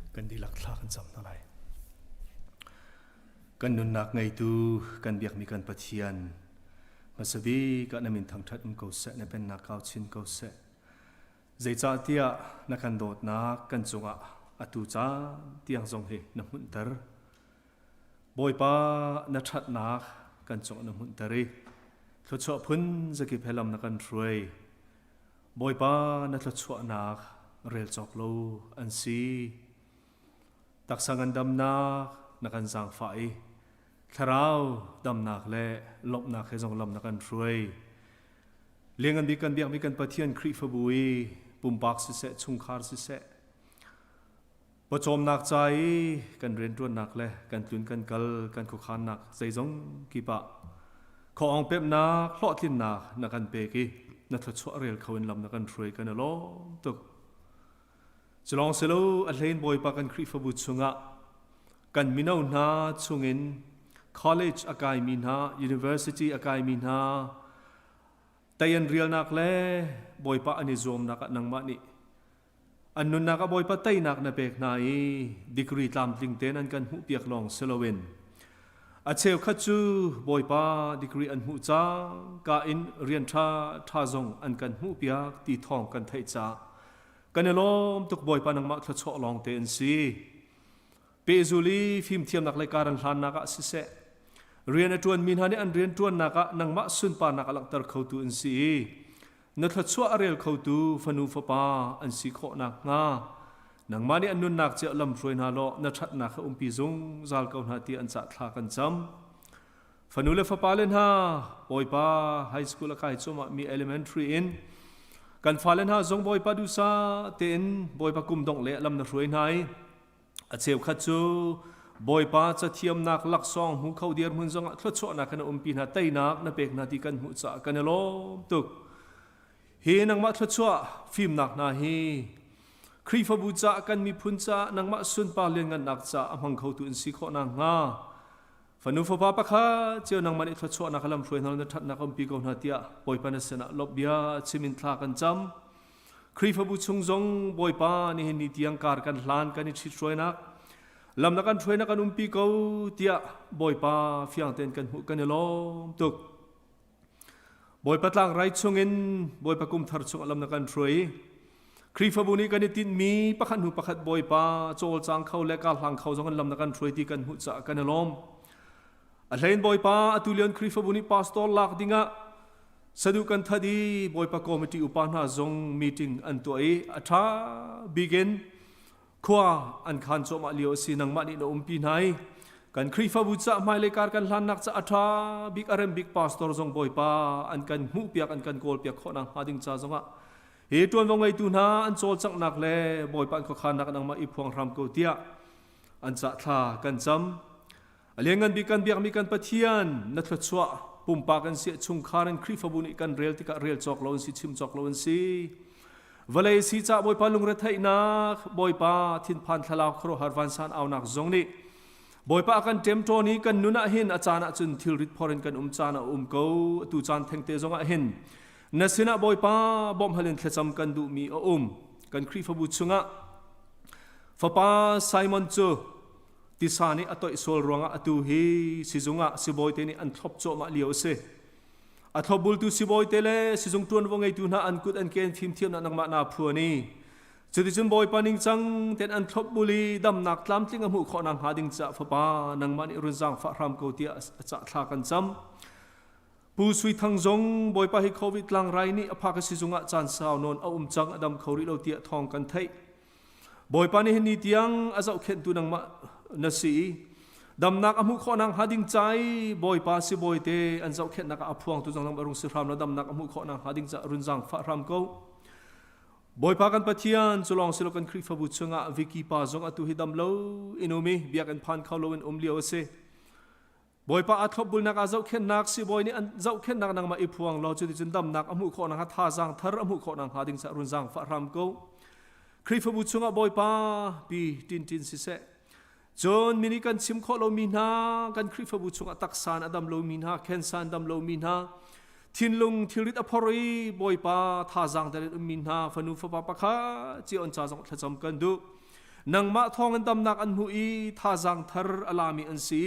Kan dihlak thla kan cam hna lai. Kan nunnak ngeitu kan biakmi kan Pathian hmasabik ah na min thangṭhat um ko seh, na pennak kau chin ko seh. Zeicahtiah na kan dawtnak kan cungah atu caan tiang zong hi na hmunhter. Bawipa na ṭhatnak kan cungah na hmunhter i thluachuah phun zakip he lam na kan hruai. Bawipa na thluachuahnak rel cawk lo an si. Taksa ngandamnak na kan zaangfah i thlarau damnak le lawmhnak he zong lam na kan hruai. Liangan bik kan biakmi kan Pathian Khrihfabu i pumpak siseh, chungkhar siseh, Pawcawmnak ca i kan rianṭuannak le kan tlun kan kal kan khuakhannak zeizong kip ah khuaawng pemhnak hlawhtlinnak na kan pek i na thluachuah rel kho in lam na kan hruai kan i lawm tuk. Culawng silo a hlein Bawipa kan Khrihfabu chungah kan mino hna chungin college a kaimi hna, university a kaimi hna, tei an rialnak le Bawipa an i zuamnak ah nangmah nih An nunnak ah Bawipa teinak na pek hna i degree tlamtling tein an kan hmuhpiak lawng si loin a cheukhat cu Bawipa degree an hmuh cang ka in rian ṭha ṭha zong an kan hmuhpiak ti thawng kan theih caah kan i lawm tuk Bawipa nangmah thluachuah lawng te an si. Pehzul i fimthiamnak le karan hlannak ah siseh rian a ṭuanmi hna nih an rian ṭuannak ah nangmah sunparnak a langhter khotu an si i. Na thluachuah a rel khotu fanu fapa an si khawh nakhnga nangmah nih an nunnak cio lam hruai hna law na ṭhatnak kha umpi zungzal ko hna ti an cah thla kan cam. Fanu le fapa le hna Bawipa high school a kai cuahmah mi elementary in kan fale hna zong Bawipa duhsah tein Bawipa kum dongh le lam na hruai hna i A cheukhat cu Bawipa cathiamnak laksawng hmu kho dirhmun zongah thluachuahnak kan umpi hna teinak na pek hna ti kan hmuh caah kan i lawm tuk. Hi nangmah thluachuah fimnak hna hi Khrihfabu caah kan miphun caah nangmah sunpar lianngannak caah a hmang khotu in si khawh nakhnga fanu fapa pakhat cio nangmah nih thluachuahnak lam hruai hna na ṭhatnak umpi ko hna tiah Bawipa na sinah lawmh bia chim in thla kan cam. Khrihfabu chung zong Bawipa nihin ni tiang kar kan hlan kan i ṭhithruainak lam na kan hruainak kan umpi ko tiah Bawipa fiang tein kan hmuh kan i lawm tuk. Bawipa tlangrai chungin Bawipa kum thar chung lam na kan hruai. Khrihfabu nih kan i tinhmi pakhat hnu pakhat Bawipa cawlcang kho le karhlang kho zong an lam na kan hruai ti kan hmuh caah kan i lawm. A hlein Bawipa atu lian Khrihfabu nih pastor lak dingah Saduh kan that i Bawipa committee upa hna zong meeting an tuah i a ṭha bik in khua an khan cuahmah lio a si nangmah nih na umpi hna i kan Khrihfabu ca hmailei kar kan hlannak ca a ṭha bik a rem bik pastor zong Bawipa an kan hmuhpiak an kan kawlpiak khawh nakhnga ding ca zongah hi ṭuanvo ngeitu hna an cawlcanghnak le Bawipa an khuakhannak nangmah i phuang hram ko tiah an cah thla kan cam. A lianngan bik kan biakmi kan Pathian na thluachuah pumpak an si chungkhar in Khrihfabu nih kan rel tikah rel cawk lo an si chim cawk lo an si vawlei si ca Bawipa lungretheihnak Bawipa thinphan thlalau khuaruahhar vansan aunak zong nih Bawipa a kan ṭemṭawn i kan nun ah hin a caan ah cun thilrit phor in kan um caan a um ko atu caan thengte zong ah hin na sinah Bawipa bawmhhal in thlacam kan duhmi a um kan Khrihfabu chungah fapa Simon cu Tisa nih a toih sual ruangah atu hi sizung ah sibawi te nih an thlop cuahmah lio a si. A thlopbultu sibawi te le sizung ṭuanvo ngeitu hna an kut an ke an fimthiamnak nangmah naa phuan i cuticun Bawipa ningcang tein an thlopbul i damnak tlamtling a hmuh khawh nakhnga ding caah fapa nangmah nih run zaangfah hram ko tiah a cah thla kan cam. Pu Sui Thang zong Bawipa hi COVID tlangrai nih a phak a sizung ah caan sau nawn a um cang a dam kho rih lo tiah thawng kan theih. Bawipa nih hin ni tiang a zohkhenhtu nangmah na si i damnak a hmuh khawh nakhnga ding ca i Bawipa sibawi te an zohkhenhnak ah a phuangtu zong a rung si hram la damnak a hmuh khawh nakhnga ding ca run zaangfah hram ko. Bawipa kan Pathian cu lawng silo kan Khrihfabu chungah Vicky pa zong atu hi dam lo in um i biakinn phan kho lo in um lio a si. Bawipa aa thlopbulnak aa zohkhenhnak sibawi nih an zohkhenhnak nangmah i phuang law cuticun damnak a hmuh khawh nakhnga thazaang thar a hmuh khawh nakhnga ding caah run zaangfah hram ko. Khrihfabu chungah Bawipa pi tintin siseh cun mi nih kan chim khawh lomi hna kan Khrihfabu chungah taksa in a dam lomi hna khensa in dam lomi hna thinlung thilrit a phor i Bawipa thazaang der in ummi hna fanu fapa pakhat cio an ca zong thlacam kan duh. Nangmah thawngin damnak an hmuh i thazaang thar a lami an si.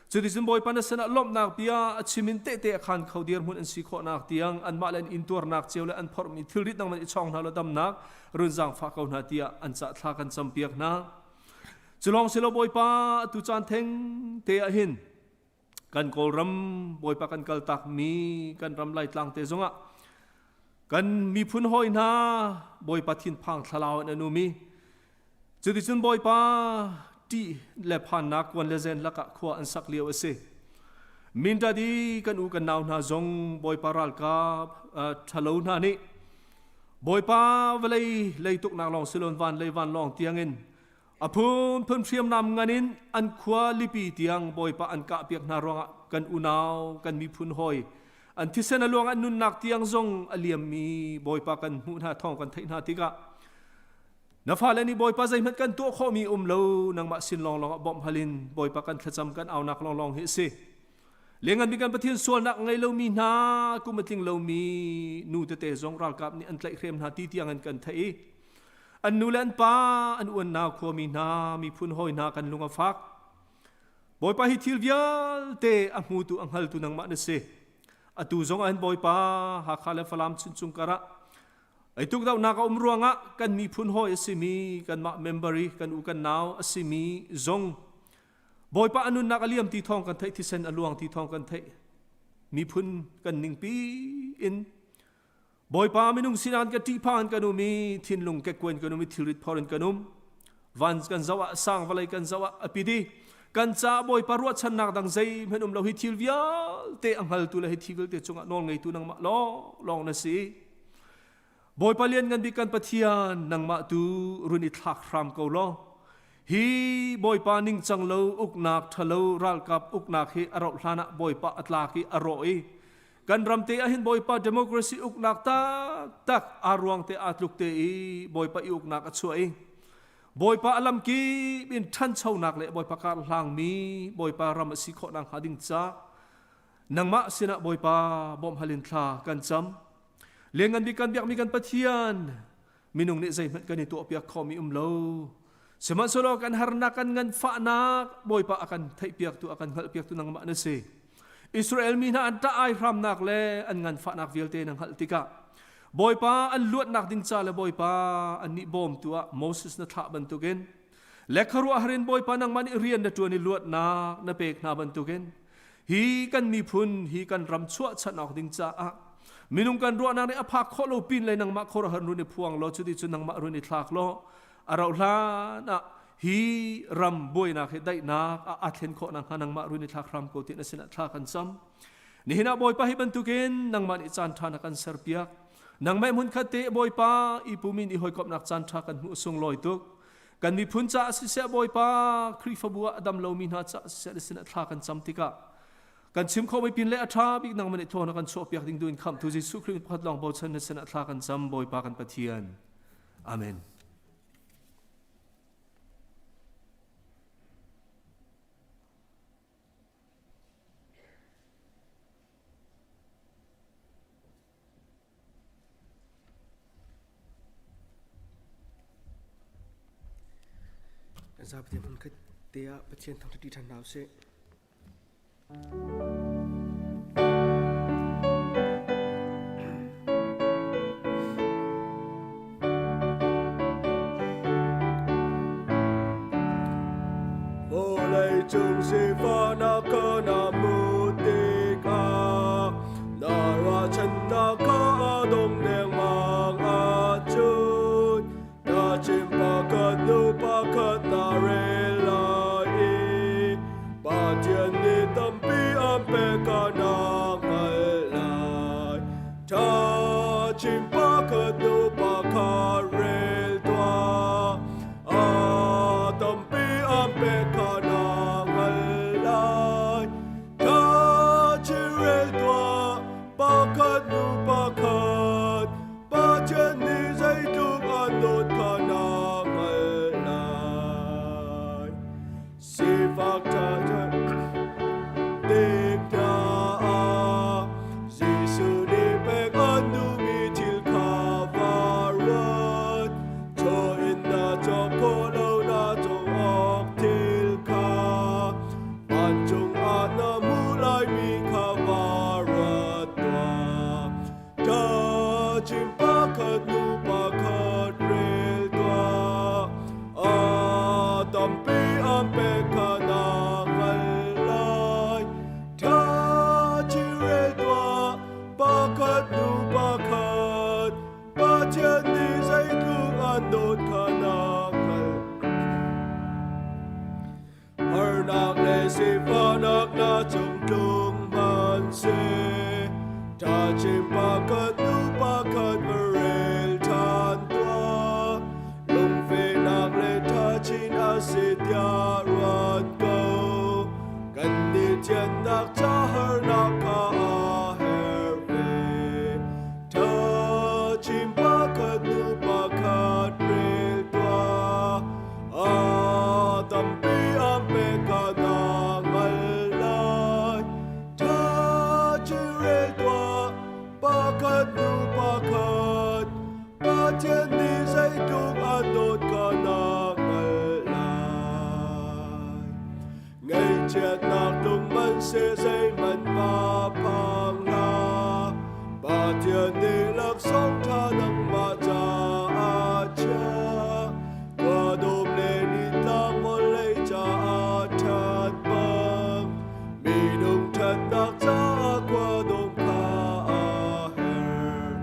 Cuticun Bawipa na sinah lawmhnak bia a chim in tehte a khaan kho dirhmun an si khawhnak tiang anmah le an intuarnak cio le an phorhmi thilrit nangman i chawng hna law damnak run zaangfah ko hna tiah an cah thla kan campiak hna. Cu lawng si lo Bawipa atu caan theng te ah hin kan Kawlram Bawipa kan kaltakmi kan ram Laitlang te zongah kan miphun hawi hna Bawipa thinphang thlalau in an um i cuticun Bawipa ṭih le phannak kuan le zen lakah khua an sak lio a si. Mindat i kan u kan nau hna zong Bawipa ralkap ṭhalo hna nih Bawipa vawlei leituknak lawng silon van lei vanlawng tiangin A phunphun hriamnam ngan in an khua lipi tiang Bawipa an kahpiak hna ruangah kan unau kan miphun hawi an thisen a luang an nunnak tiang zong a liammi Bawipa kan hmuh hna thawng kan theih hna tikah na fale nih Bawipa zeihmanh kan tuah khawhmi um lo nangmah sin lawnglawng ah bawmh hal in Bawipa kan thlacam kan aunak lawnglawng hi a si. Lengan bik kan Pathian sualnak ngei lomi hna kum a tling lomi nu tete zong ralkap nih an tlaihhrem hna ti tiang in kan theih i an nu le an pa an uannau khuami hna miphun hawi hna kan lung a fak. Bawipa hi thil vialte a hmutu a hngaltu nangmah na si. Atu zong ah hin Bawipa Hakha le Falam chuncung karah ei tukdohnak a um ruangah kan miphun hawi a simi kanmah member i kan u kan nau a simi zong Bawipa a nunnak a liam ti thawng kan theih thisen a luang ti thawng kan theih miphun kan ningpi in. Bawipa minung sinan ka ṭihphan kan um i thinlung kekkuan kan um i thilrit phor in kan um. Van kan zoh ah sang vawlei kan zoh ah a pit i kan caah Bawipa ruahchannak dang zeihmanh um lo hi thil vialte a hngaltu le hi thil vialte cungah nawl ngeitu nangmah lawnglawng na si. Bawipa lianngan bik kan Pathian nangmah tu run i thlak hram ko law hi Bawipa ningcang lo uknak ṭhalo ralkap uknak hi a rauh hlan ah Bawipa a tlak i a rawh i kan ram te ah hin Bawipa democracy uknak taktak aa ruang te aa tluk te i Bawipa i uknak a chuah i Bawipa a lamkip in ṭhanchonak le Bawipa kar hlangmi Bawipa ram a si khawh nakhnga ding ca nangmah sinah Bawipa bawmh hal in thla kan cam. Lianngan bik kan biakmi kan Pathian minung nih zeihmanh kan i tuahpiak khawhmi um lo. Sihmanhsehlaw kan harnak kan nganfahnak Bawipa a kan theihpiaktu a kan hngalhpiaktu nangmah na si. Israel mi hna an ṭah ai hramnak le an nganfahnak vialte na hngalh tikah Bawipa an luatnak ding ca le Bawipa annih bawmtu ah Moses na thlah bantukin le khuaruahhar in Bawipa nangmah nih rian na ṭuan i luatnak na pek hna bantukin hi kan miphun hi kan ram chuahchanh awk ding caah minung kan ruahnak nih a phak khawh lo pin le nangmah khuaruahhar run i phuang law cuti cu nangmah run i thlak law a rauh hlan ah hi ram buainak hi daihnak ah aa thlen khawh nakhnga nangmah run i thlak hram ko ti na sinah thla kan cam. Nihin ah Bawipa hi bantukin nangmah nih caan ṭha na kan serpiak. Nangmah hmun khat te Bawipa i pumin i hawikomhnak caan ṭha kan hmuh sunglawi tuk. Kan miphun caah siseh Bawipa Khrihfabu ah a dam lomi hna caah siseh na sinah thla kan cam tikah kan chim khawhmi pin le a ṭha bik nangmah nih thaw na kan chuahpiak ding duin khamhtu Jesuh Khrih pakhat lawng bochan na sinah thla kan cam Bawipa kan Pathian. Amen. Zapi hmun khat te ah Pathian thangṭhat ṭi ṭhan hna usih. Vawleicung sifahnak ka na hmuh tikah na ruahchannak kha a dong dengmang ahcun na chim pakhat hnu pakhat na rel lai i Pathian nih tampi an pek kha na hngalh lai. Tha chin pakhat hnu pakhat rel tuah. A tampi an pek kha na hngalh lai. Tha chin rel tuah, pakhat hnu pakhat. Pathian nih zeitluk an dawt kha na hngalh lai. Sifak tik hna ah Jesuh nih pek an duhmi thil kha va ruat. Chaw in na cawk khawh lo na cawk awk thil kha vancung ah na hmuh laimi kha va ruat tuah. Kachin pakhat nu pakhat rel tuah. A tampi an pek kha na hngalh lai. Kachin rel tuah, pakhat nu pakhat. Pathian nih zeitluk an dawt kha na hngalh. Harnak le sifahnak na cung tlung hmanhseh, ṭhachin pakhat hnu pakhat va rel ṭhan tuah. Lungfehnak le ṭhachin a si tiah ruat ko. Kannih thiannak ca harnak kha a herh ve. Ṭhachin pakhat hnu pakhat rel tuah. A tampi an pek kha na hngalh lai. Ṭha chin rel tuah, pakhat hnu pakhat. Pathian nih zeitluk an dawt kha na hngalh lai. Ngaihchiatnak tlung hmanhseh zeihmanh va phang hlah. Pathian nih laksawng ṭha nangmah caah chia. Khuadawm le nitlang vawlei caah ṭhat bang. Minung ṭhatnak caah khuadawm kha a herh.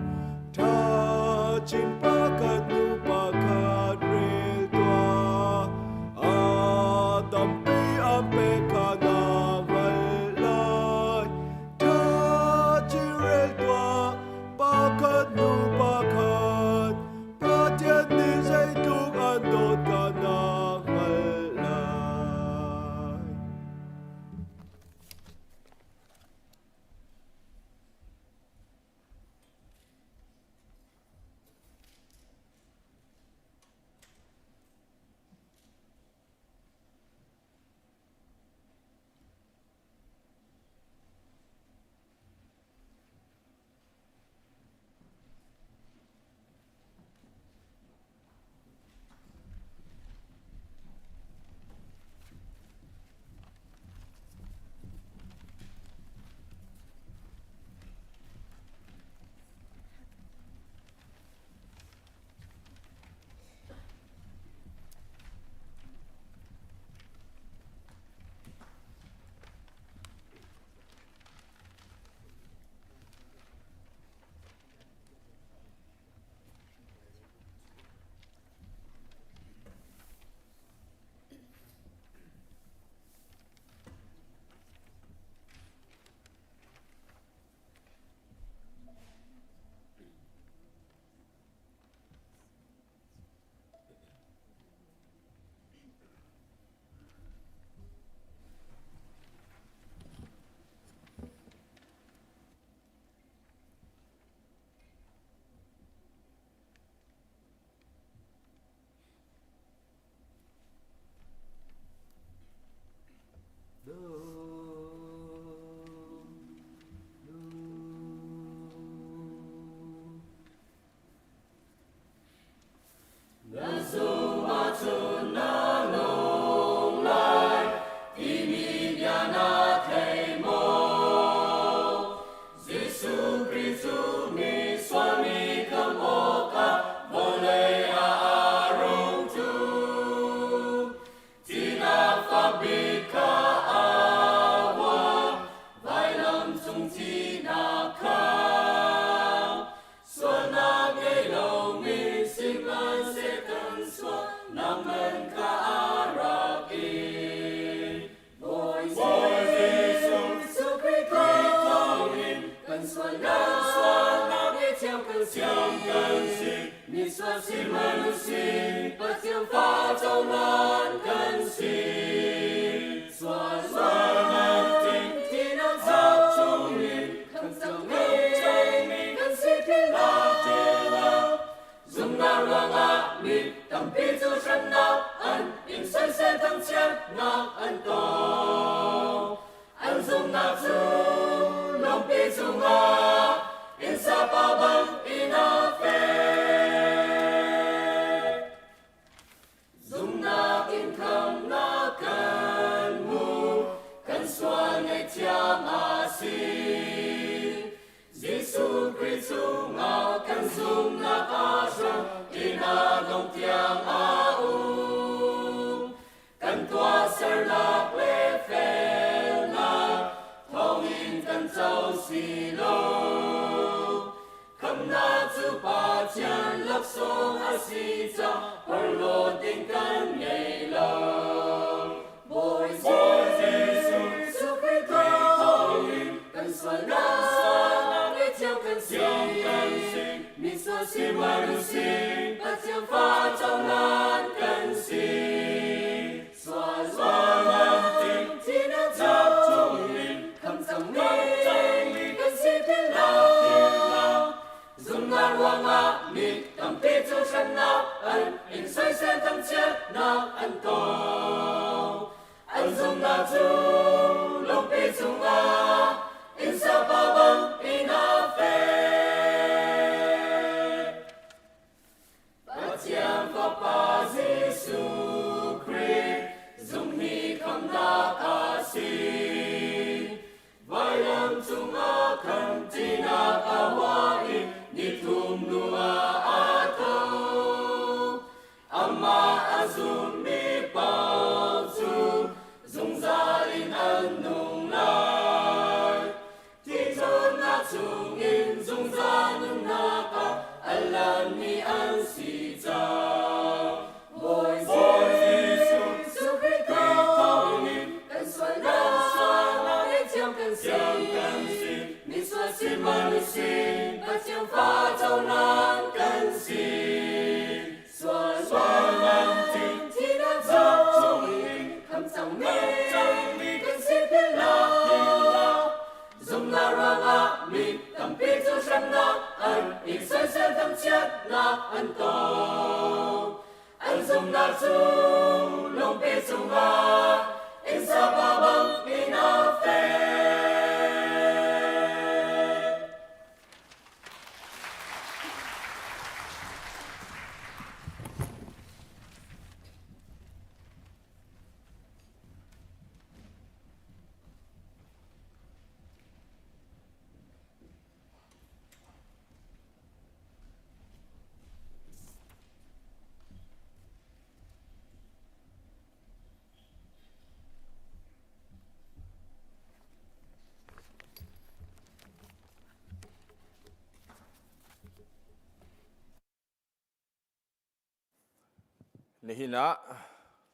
Nihin ah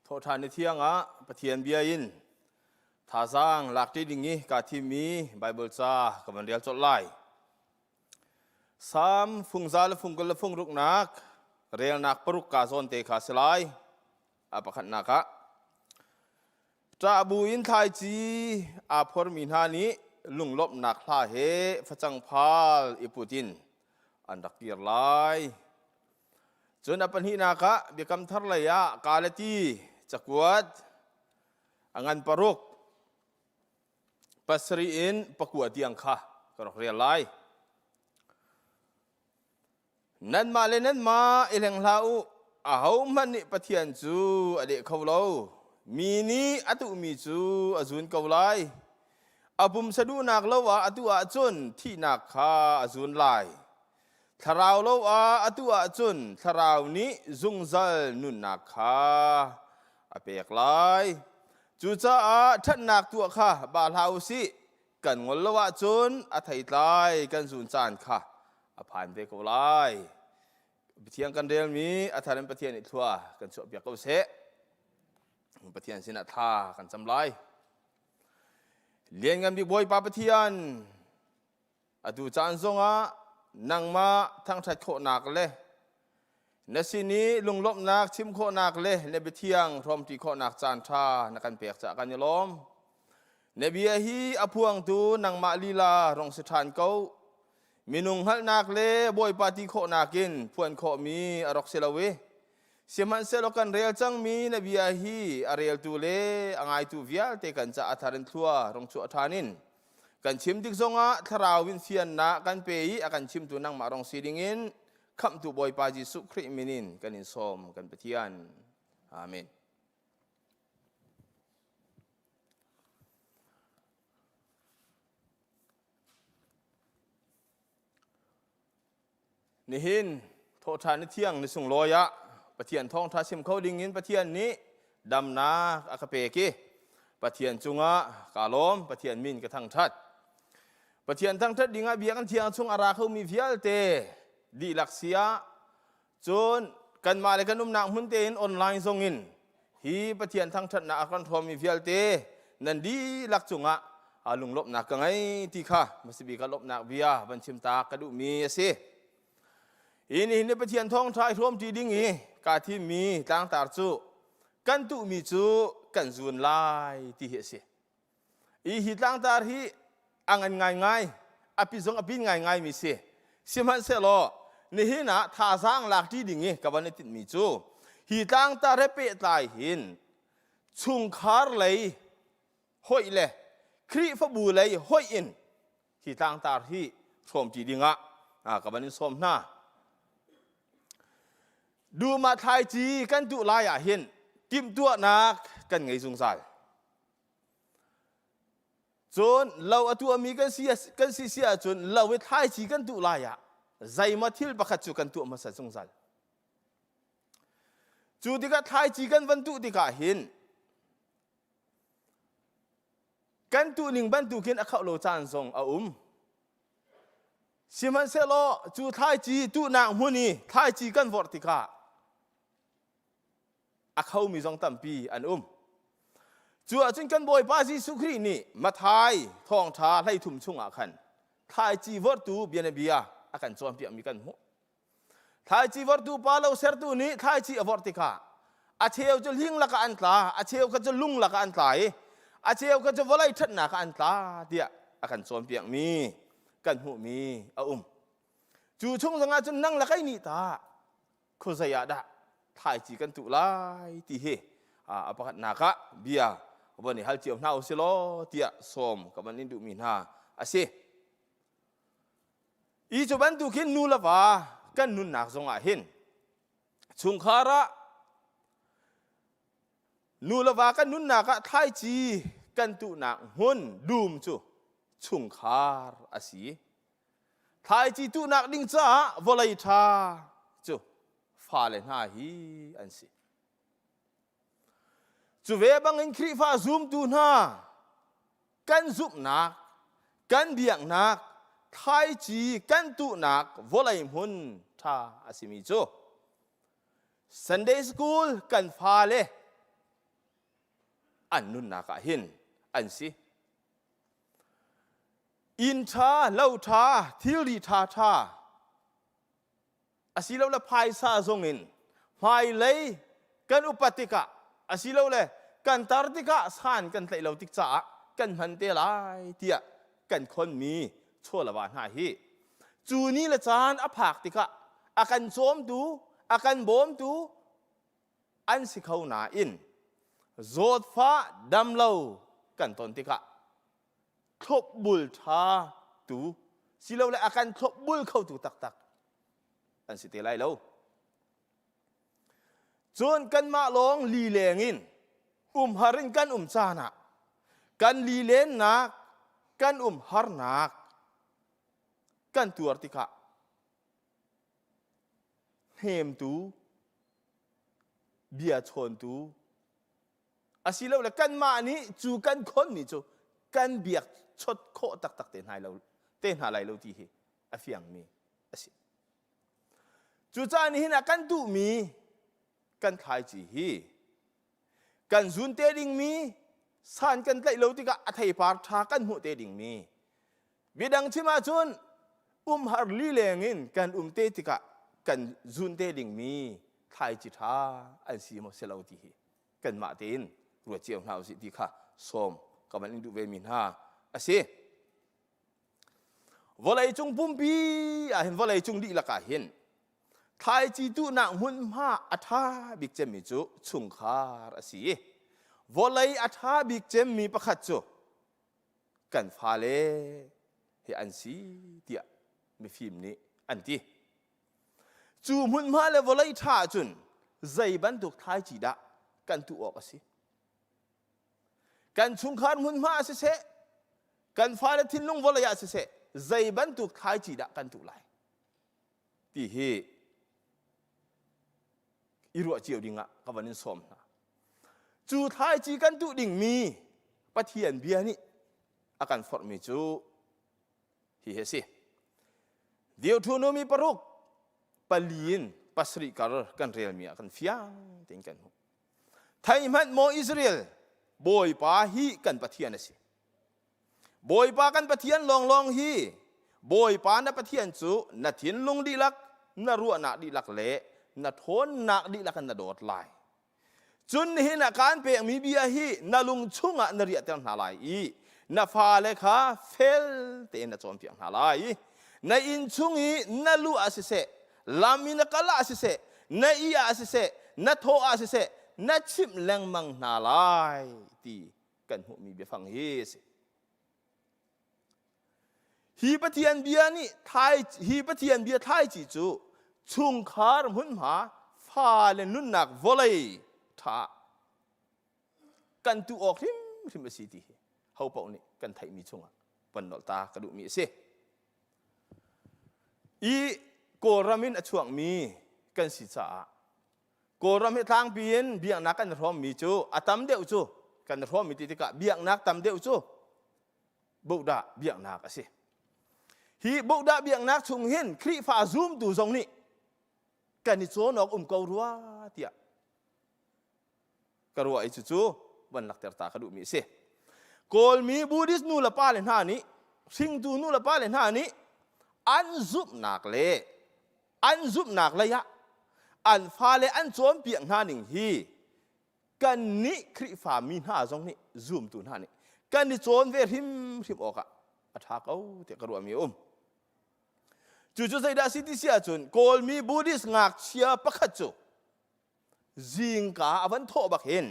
thawhṭhan ni thiang ah Pathian bia in thazaang lakṭi ding i kaa thimmi Baibal ca ka van rel colh lai. Salm fungza le fungkul le fungruknak relnak paruk ka zawn te kha si lai. A pakhatnak ah Ṭah buin thlaici aa phormi hna nih lunglawmhnak hla he facang phal i put in an rak kir lai. Cun a pahnihnak ah Biakam Thar lei ah Galati cakuat a ngan paruk pasarih in pakua tiang kha ka rak rel lai. Nanmah le nanmah i hleng hlah u. Ahohmanh nih Pathian cu a leh kho lo. Mi nih a tuhmi cu a zun ko lai. A pumsa duhnak lo ah a tuh ahcun thihnak kha a zun lai. Thlarau lo ah a tuh ahcun thlarau nih zungzal nunnak kha a pek lai. Cucaah ṭhatnak tuah kha ba hlah u sih. Kan ngol lo ahcun a theitlai kan zun caan kha a phan ve ko lai. Pathian kan relmi a thar in Pathian nih thlua kan chuahpiak ko seh. Pathian sinah thla kan cam lai. Lianngan bik Bawipa Pathian, atu caan zongah nangmah thangṭhat khawhnak le na sin i lunglawmhnak chim khawhnak le na biathiang hrawmṭi khawhnak caan ṭha na kan pek caah kan i lawm. Na bia hi a phuangtu nangmah lila rong si ṭhan ko. Minung hngalhnak le Bawipa ti khawhnak in phuan khawhmi a rak si lo i sihmanhsehlaw kan rel cangmi na bia hi a reltu le a ngaitu vialte kan caah a thar in thlua rong chuah ṭhan in kan chim tik zongah thlarau in fiannak kan pe i a kan chimtu nangmah rong si dingin khamhtu Bawipa Jesuh Khrih min in kan in sawm kan Pathian. Amen. Nihin thawhṭhan ni thiang ni sunglawi ah Pathian thawngṭha chim kho dingin Pathian nih damnak a ka pek i Pathian cungah kaa lawm, Pathian min ka thangṭhat. Pathian thangṭhat dingah biakinn thiang chung a ra khomi vialte dihlak sia Cun kanmah le kan umnak hmun tein online zongin hi Pathian thangṭhatnak a kan hrawmmi vialte nan dihlak cungah lunglawmhnak ka ngei ti kha hmasabik ah lawmhnak bia van chim ta ka duhmi a si. Hi nihin ni Pathian thawngṭha i hrawmṭi ding i kaa thimmi tlangtar cu kan tuhmi cu kan zun lai ti hi a si. I hi tlangtar hi a ngan ngaingai, a pi zong a pin ngaingai mi si. Sihmanhsehlaw nihin ah thazaang lak ṭi ding i ka van i tinhmi cu hi tlangtar he pehtlai hin chungkhar lei hoih le Khrihfabu lei hoih in hi tlangtar hi hrawmṭi dingah ka van in sawm hna. Dum ah thlaici kan tuh lai ah hin timhtuahnak kan ngei zungzal. Cun lo a tuahmi kan si kan si si ahcun lo i thlaici kan tuh lai ah zeimaw thil pakhat cu kan tuah hmasa zungzal. Cu tikah thlaici kan van tuh tikah hin kan tuhning bantukin a khoh lo caan zong a um. Sihmanhsehlaw cu thlaici tuhnak hmun i thlaici kan vorh tikah a khomi zong tampi an um. Cu ahcun kan Bawipa Jesuh Khrih nih Mathai thawngṭha 13 chungah khan thlaici vorhtu bianabia a kan cawnpiakmi kan hmuh. Thlaici vorhtu pa lo sertu nih thlaici a vorh tikah a cheu cu hling lakah an tla, a cheu kha cu lung lakah an tla i a cheu kha cu vawlei ṭhatnak ah an tla tiah a kan cawnpiakmi kan hmuhmi a um. Cu chung zongah cun nang le kei nih tah khuazei ah dah thlaici kan tuh lai ti hi a pakhatnak ah bia von i hal cio hna usih law tiah sawm ka van in duhmi hna a si. I cu bantuk hin nu le va kan nunnak zongah hin chungkhar ah nu le va kan nunnak ah thlaici kan tuhnak hmun dum cu chungkhar a si. Thlaici tuhnak ding caah vawlei ṭha cu fale hna hi an si. Cu ve bangin Khrihfa zumtu hna kan zumhnak, kan biaknak, thlaici kan tuhnak vawlei hmun ṭha a simi cu Sunday school kan fale an nunnak ah hin an si. Inn ṭha, lo ṭha, thilri ṭha ṭha asilole phaisa zongin hmailei kan upat tikah asilole kan tar tikah san kan tlaih lo tik caah kan hman te lai tiah kan khonmi chawlava hna hi cu ni le caan a phak tikah a kan cawmtu a kan bawmtu an si kho nain zawtfah damlo kan ton tikah thlopbul ṭha tu silole a kan thlopbul khotu taktak an si te lai lo. Cun kanmah lawng lileng in umhar in kan um caan ah kan lilennak kan umharnak kan tuar tikah hnemtu bia chawntu asilole kanmah nih cu kan khonmi cu kan biak chot khawh taktak te hna lo te hna lai lo ti hi a fiangmi a si. Cucaah nihin ah kan duhmi kan thlaici hi kan zun te dingmi san kan tlaih lo tikah a theipar ṭha kan hmuh te dingmi biadang chim ahcun umhar lileng in kan um te tikah kan zun te dingmi thlaici ṭha an si maw si lo ti hi kanmah tein ruat cio hna usih ti kha sawm ka van in duh ve mi hna a si. Vawleicung pumpi ah hin vawleicung dihlak ah hin thlaici tuhnak hmunhma a ṭha bik cemmi cu chungkhar a si i vawlei a ṭha bik cemmi pakhat cu kan fale hi an si tiah mifim nih an ti. Cu hmunhma le vawlei ṭha ahcun zei bantuk thlaici dah kan tuh awk a si? Kan chungkhar hmunhma ah siseh, kan fale thinlung vawlei ah siseh, zei bantuk thlaici dah kan tuh lai ti hi i ruah cio dingah ka van in sawm hna. Cu thlaici kan tuh dingmi Pathian bia nih a kan forhmi cu hi hi a si. Deuteronomy paruk pali in pasarih kar kan relmi ah kan fiang tein kan hmuh. Thei hmanh maw Israel, Bawipa hi kan Pathian a si. Bawipa kan Pathian lawnglawng hi Bawipa na Pathian cu na thinlung dihlak, na ruahnak dihlak le na ṭhawnnak dihlak in na dawt lai. Cun nihin ah kaan pekmi bia hi na lung chungah na riahter hna lai i na fale kha fel tein na cawnpiak hna lai. Na inn chung i na luh ah siseh, lam i na kal ah siseh, na ih ah siseh, na thawh ah siseh, na chimh lengmang hna lai ti kan hmuhmi biafang hi a si. Hi Pathian bia nih thai hi Pathian bia thlaici cu chungkhar hmunhma fale nunnak vawlei ṭha kan tuh awk hrimhrim a si ti hi ho paoh nih kan theihmi chungah van nolh ta ka duhmi a si. I Kawlram in a chuakmi kan si caah Kawlram hi tlangpi in biaknak kan hrawmmi cu a tam deuh cu kan hrawmmi ti tikah biaknak tam deuh cu Buddha biaknak a si. Hi Buddha biaknak chung hin Khrihfa zumtu zong nih kan i cawn awk um ko rua tiah ka ruah i cucu van lakter ta ka duhmi a si. Kawlmi Buddhist nu le pa le hna nih hringtu nu le pa le hna nih an zumhnak le an zumhnak lei ah an fale an cawnpiak hna ning hi kannih Khrihfa mi hna zong nih zumtu hna nih kan i cawn ve hrimhrim awk ah a ṭha ko tiah ka ruahmi a um. Cucu zeidah a si ti si ahcun Kawlmi Buddhist ngakchia pakhat cu zingka a van thawh bak hin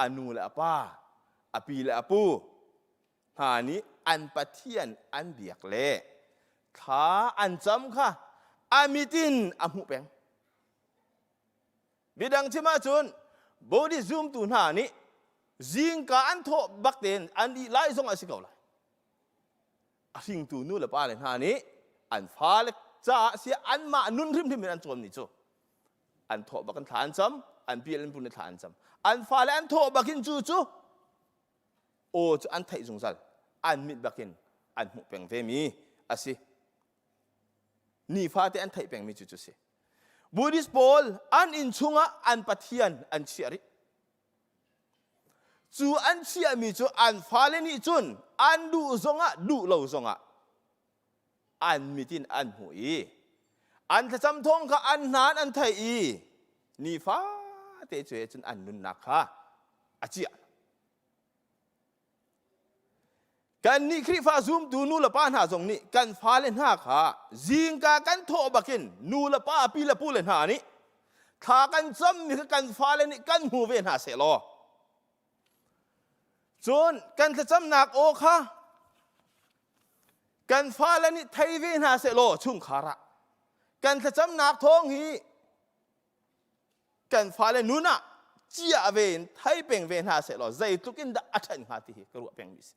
a nu le a pa, a pi le a pu hna nih an pathian an biak le thla an cam kha a mit in a hmuh peng. Midang chim ahcun Buddhist zumtu hna nih zingka an thawh bak tein an ih lai zong a si ko lai. A hringtu nu le pa le hna nih an fale caah si anmah nun hrimhrim in an cawnmi cu an thawh bak in thla an cam, an pi an pun thla an cam. An fale an thawh bak in cu cu aw cu an theih zungzal, an mit bak in an hmuh peng vemi a si. Nifate an theih pengmi cu cu si. Buddhist pawl an inn chungah an pathian an chiah rih. Cu an chiahmi cu an fale nih cun an duh zongah duh lo zongah an mit in an hmuh i an thlacam thawng kha an hna an theih i nifate cu he cun an nunnak kha a ciah. Kannih Khrihfa zumtu nu le pa hna zong nih kan fale hna kha zingka kan thawh bakin nu le pa pi le pu le hna nih thla kan cammi kha kan fale nih kan hmu ve hna seh law cun kan thlacamnak aw kha kan fale nih thei ve hna seh law chungkhar ah kan thlacamnak thawng hi. Kan fale nun ah cia ve in thei peng ve hna seh law zeitluk in dah a ṭhan hnga ti hi ka ruah pengmi si.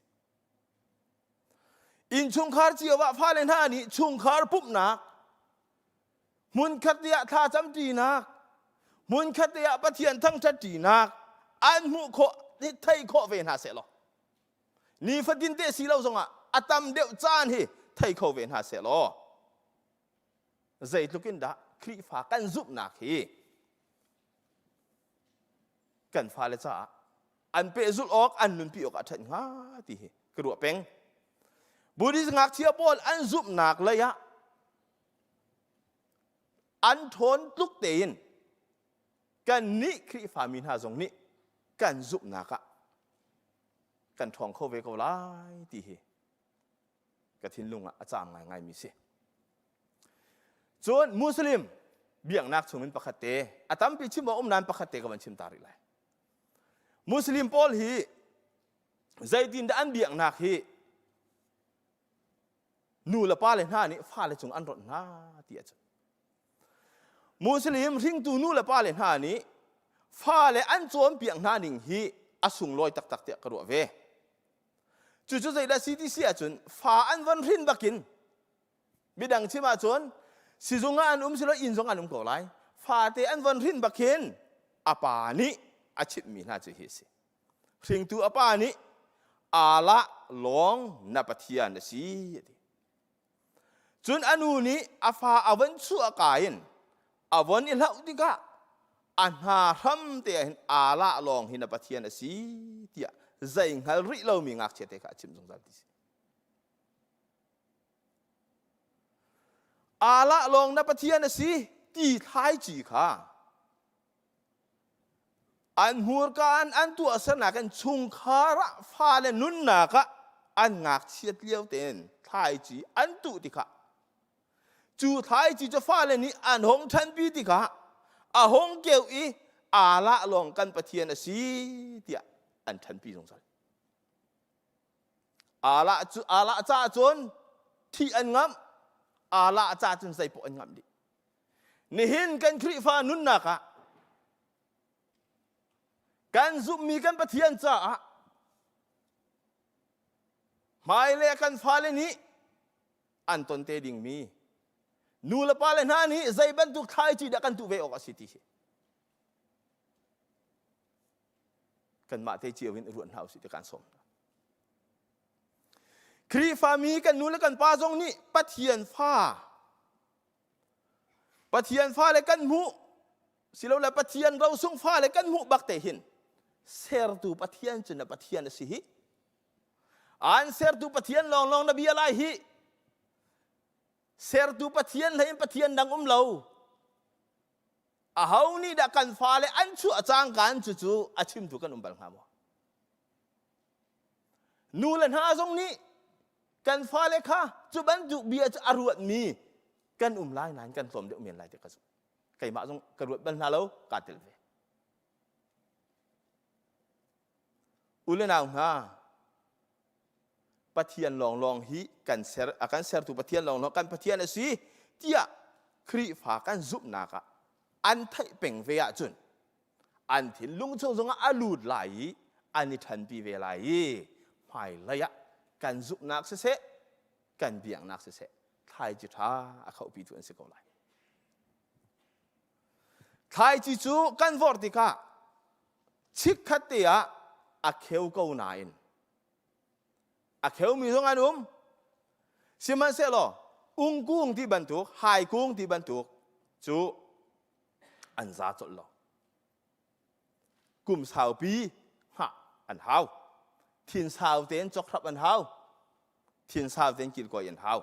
Innchungkhar cio ah fale hna nih chungkhar pumhnak hmunkhat te ah thlacam ṭinak hmunkhat te ah Pathian thangṭhat ṭinak an hmuh khawh theih khawh ve hna seh law nifatin te si lo zongah a tam deuh caan hi thei kho ve hna seh law zeitluk in dah Khrihfa kan zumhnak hi kan fale caah an pehzulh awk an nunpi awk a ṭhat hnga ti hi ka ruah peng. Buddhist ngakchia pawl an zumhnak lei ah an ṭhawn tluk tein kannih Khrihfami hna zong nih kan zumhnak ah kan ṭhawng kho ve ko lai ti hi ka thinlung ah a caam ngaingaimi si. Cun Muslim biaknak chungin pakhat te a tampi chim awk um nain pakhat te ka van chim ta rih lai. Muslim pawl hi zeitindah an biaknak hi nu le pa le hna nih fale cung an ronh hna ti ahcun Muslim hringtu nu le pa le hna nih fale an cawnpiak hna ning hi a sunglawi taktak tiah ka ruah ve. Cucu zeidah si ti si ahcun fa an von hrin bakin midang chim ahcun sizung ah an um silo inn zong an um ko lai. Fate an von hrin bakin a pa nih a chimhmi hna cu hi a si. Hringtu a pa nih Allah lawng na Pathian a si a ti. Cun a nu nih a fa a von chuah ka in a von i hlauh tikah a hna hram te ah hin Allah lawng hi na Pathian a si tiah zei hngal rih lomi ngakchia te kha a chimh zungzal ti si. Allah lawng na Pathian a si ti thlaici kha An hmurka in an tuahsernak in chungkhar ah fale nunnak ah an ngakchiat lio tein thlaici an tuh tikah cu thlaici cu fale nih an hung ṭhanpi tikah a hung keu i Allah lawng kan Pathian a si tiah an ṭhanpi zungzal. Allah cu Allah caah cun thih an ngamh, Allah caah cun zeipaoh an ngamh dih. Nihin kan Khrihfa nunnak ah kan zumhmi kan Pathian caah hmailei kan fale nih an ton te dingmi nu le pa le hna nih zei bantuk thlaici dah kan tuh ve awk a si ti hi kanmah te cio in ruat hna usih ti kan sawm hna. Khrihfami kan nu le kan pa zong nih Pathian fa Pathian fale kan hmuh silole Pathian rosung fale kan hmuh bak te hin sertu Pathian cu na Pathian a si hi. An sertu Pathian lawnglawng na bia lai hi. Sertu Pathian hlei in Pathian dang um lo. Aho nih dah kan fale an chuah cangkaan cucu a chimtu kan um bal hnga maw? Nu le hna zong nih kan fale kha cu bantuk bia cu a ruatmi kan um lai nain kan tlawm deuh men lai ti ka zumh. Keimah zong ka ruat bal hna lo, kaa tel ve. U le nau hna, Pathian lawnglawng hi kan ser a kan sertu Pathian lawnglawng kan Pathian a si tiah Khrihfa kan zumhnak ah an theih peng ve ahcun an thinlung chung zongah a lut lai i an i ṭhanpi ve lai i hmailei ah kan zumhnak siseh kan biaknak siseh thlaici ṭha a khohpitu an si ko lai. Thlaici cu kan vorh tikah chikkhat te ah a kheu ko nain a kheumi zong an um sihmanhsehlaw ungkung ti bantuk haikung ti bantuk cu an za colh lo. Kum saupi hngah an hau. Thin sau tein cokhrap an hau. Thin sau tein kilkawi an hau.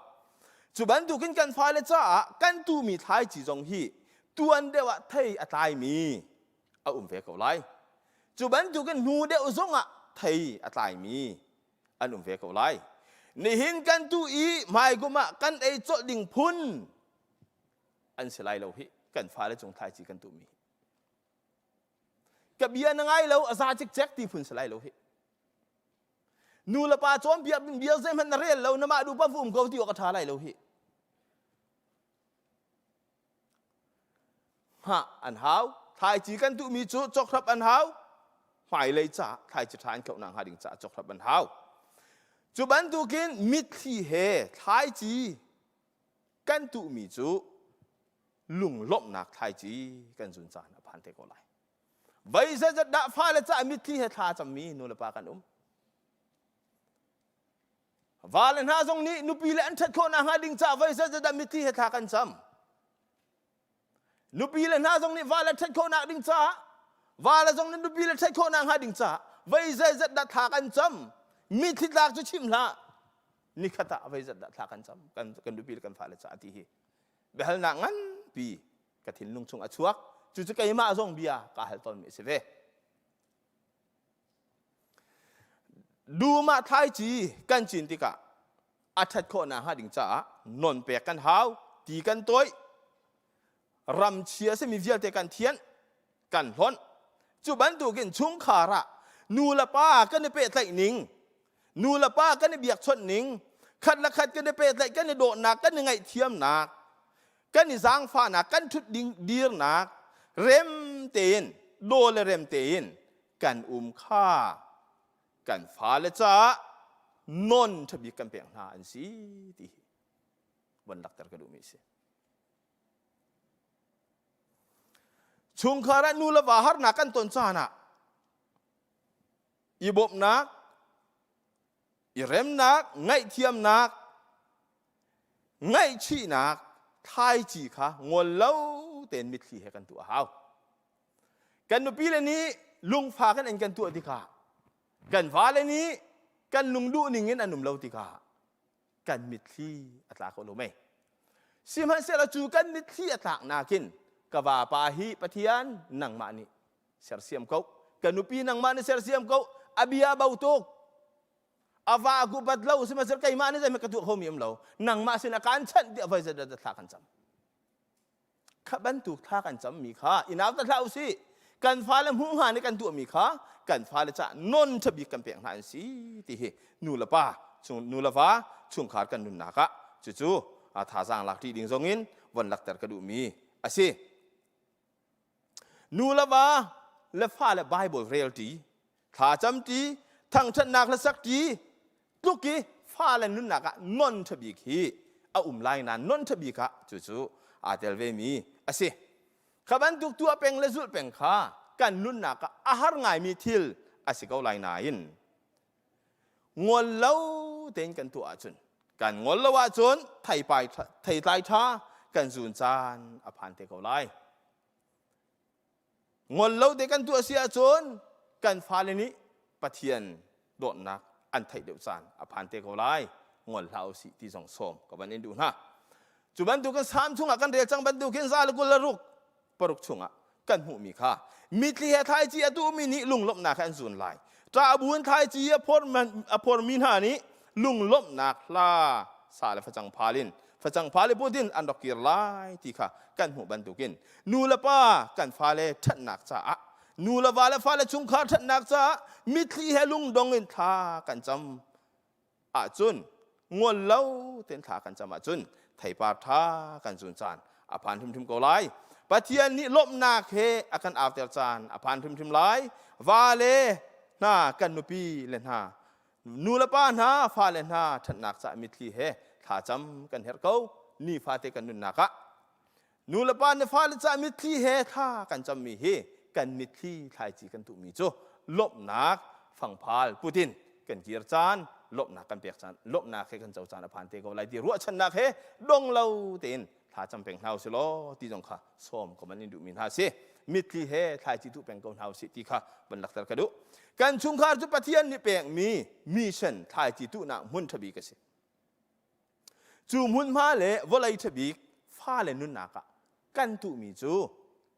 Cu bantukin kan fale caah kan tuhmi thlaici zong hi tuan deuh ah thei a tlaimi a um ve ko lai. Cu bantukin hnu deuh zongah thei a tlaimi an um ve ko lai. Nihin kan tuh i hmaikum ah kan ei colh ding phun an si lai lo hi kan fale cung thlaici kan tuhmi ka bia na ngai lo a za cikcek ti phun si lai lo hi nu le pa cawnpiak bia zeihmanh na rel lo na mah duh pa um ko ti awk a ṭha lai lo hi hngah an hau. Thlaici kan tuhmi cu cawkhrap an hau. Hmailei caah thlaici ṭha an kheuhnak hnga ding caah cawkhrap an hau. Cu bantukin mitthli he thlaici kan tuhmi cu lunglawmhnak thlaici kan zun caan a phan te ko lai. Voi zeizat dah fale caah mitthli he thla a cammi nulepa kan um. Vale hna zong nih nupi le an ṭhat khawh nakhnga ding caah voi zeizat dah mitthli he thla kan cam. Nupi le hna zong nih vale ṭhat khawhnak ding caah vale zong nih nupi le ṭhat khawhnak hnga ding caah voi zeizat dah thla kan cam. Mitthli tlak cu chim hlah. Nikhat ah voi zat dah thla kan cam kan, kan nupi le kan fale caah ti hi biahalnak nganpi ka thinlung chung a chuak. Cucu keimah zong bia ka hal tawnmi a si ve. Dum ah thlaici kan cin tikah a ṭhat khawh nakhnga ding caah non pek kan hau, ti kan tawih, ram chia simi vialte kan thianh, kan hlonh. Cu bantukin chungkhar ah nu le pa kan i pehtlaih ning, nu le pa kan i biakchawnh ning, khat le khat kan i pehtlaih, kan i dawtnak, kan i ngaihthiamnak, kan i zaangfahnak, kan ṭhut ding dirnak, rem tein, daw le rem tein kan um kha kan fale caah non ṭhabik kan pek hna an si ti hi von lakter ka duhmi a si. Chungkhar ah nu le va harnak kan ton caan ah i bawmhnak, i remnak, ngaihthiamnak, ngaihchihnak thlaici kha ngol lo tein mitthli he kan tuah a hau. Kan nupi le nih lungfa kan in kan tuah tikah kan vale nih kan lungduh ning in an um lo tikah kan mitthli a tla ko lo mei. Sihmanhsehlaw cu kan mitthli a tlak nakin ka vapa hi Pathian nangmah nih sersiam ko ka nupi nangmah nih sersiam ko a bia bo tuk a va ku bat lo sihmanhsehlaw keimah nih zeihmanh ka tuah khomi um lo nangmah sinah kaan chanh tiah voi zeizat thla kan cam kha bantuk thla kan cammi kha i nau ta hlah usih kan fale hmuh hnga nih kan tuahmi kha kan fale caah non ṭhabik kan pek hna an si ti hi nu le pa chung nu le va chungkhar kan nunnak ah cucu a thazaang lak ṭi ding zongin von lakter ka duhmi a si Nu le va le fale Bible rel ṭi, thlacam ṭi, thangṭhatnak hlasak ṭi, tluk i fale nunnak ah non ṭha bik hi a um lai nain non ṭha bik ah cucu aa tel vemi a si. Kha bantuk tuah peng le zulh peng kha kan nunnak ah a har ngaimi thil a si ko lai nain ngol lo tein kan tuah ahcun kan ngol lo ahcun theipai theitlai ṭha kan zun caan a phan te ko lai. Ngol lo te kan tuah si ahcun kan fale nih Pathian dawtnak an theih deuh caan a phan te ko lai. Ngol hlah usih ti zong sawm ka van in duh hna. Cu bantukin Salm chungah kan rel cang bantukin za le 26 chungah kan hmuhmi kha mitthli he thlaici a tuhmi nih lunglawmhnak he an zun lai. Ṭah bu in thlaici a phormi hna nih lunglawmhnak hla sa le facang phal in facang phal i put in an rak kir lai ti kha kan hmuh bantukin nu le pa kan fale ṭhatnak caah nu le va le fale chungkhar ṭhatnak caah mitthli he lungdong in thla kan cam ahcun ngol lo tein thla kan cam ahcun theipar ṭha kan zun caan a phan hrimhrim ko lai. Pathian nih lawmhnak he a kan auter caan a phan hrimhrim lai. Va le hna kan nupi le hna nu le pa hna fale hna ṭhatnak caah mitthli he thlacam kan herh ko nifate kan nunnak ah nu le pa na fale caah mitthli he thla kan cammi hi kan mitthli thlaici kan tuhmi cu lawmhnak fangphal putin kan kir caan lawmhnak kan pek caan lawmhnak he kan co caan a phan te ko lai ti ruahchannak he dong lo tein thla cam peng hna usih law ti zong kha sawm ko man in duhmi hna si mitthli he thlaici tuh peng ko hna usih ti kha van lakter ka duh kan chungkhar cu Pathian nih pekmi mission thlaici tuhnak hmun ṭha bik a si cu hmunhma le vawlei ṭha bik fale nunnak ah kan tuhmi cu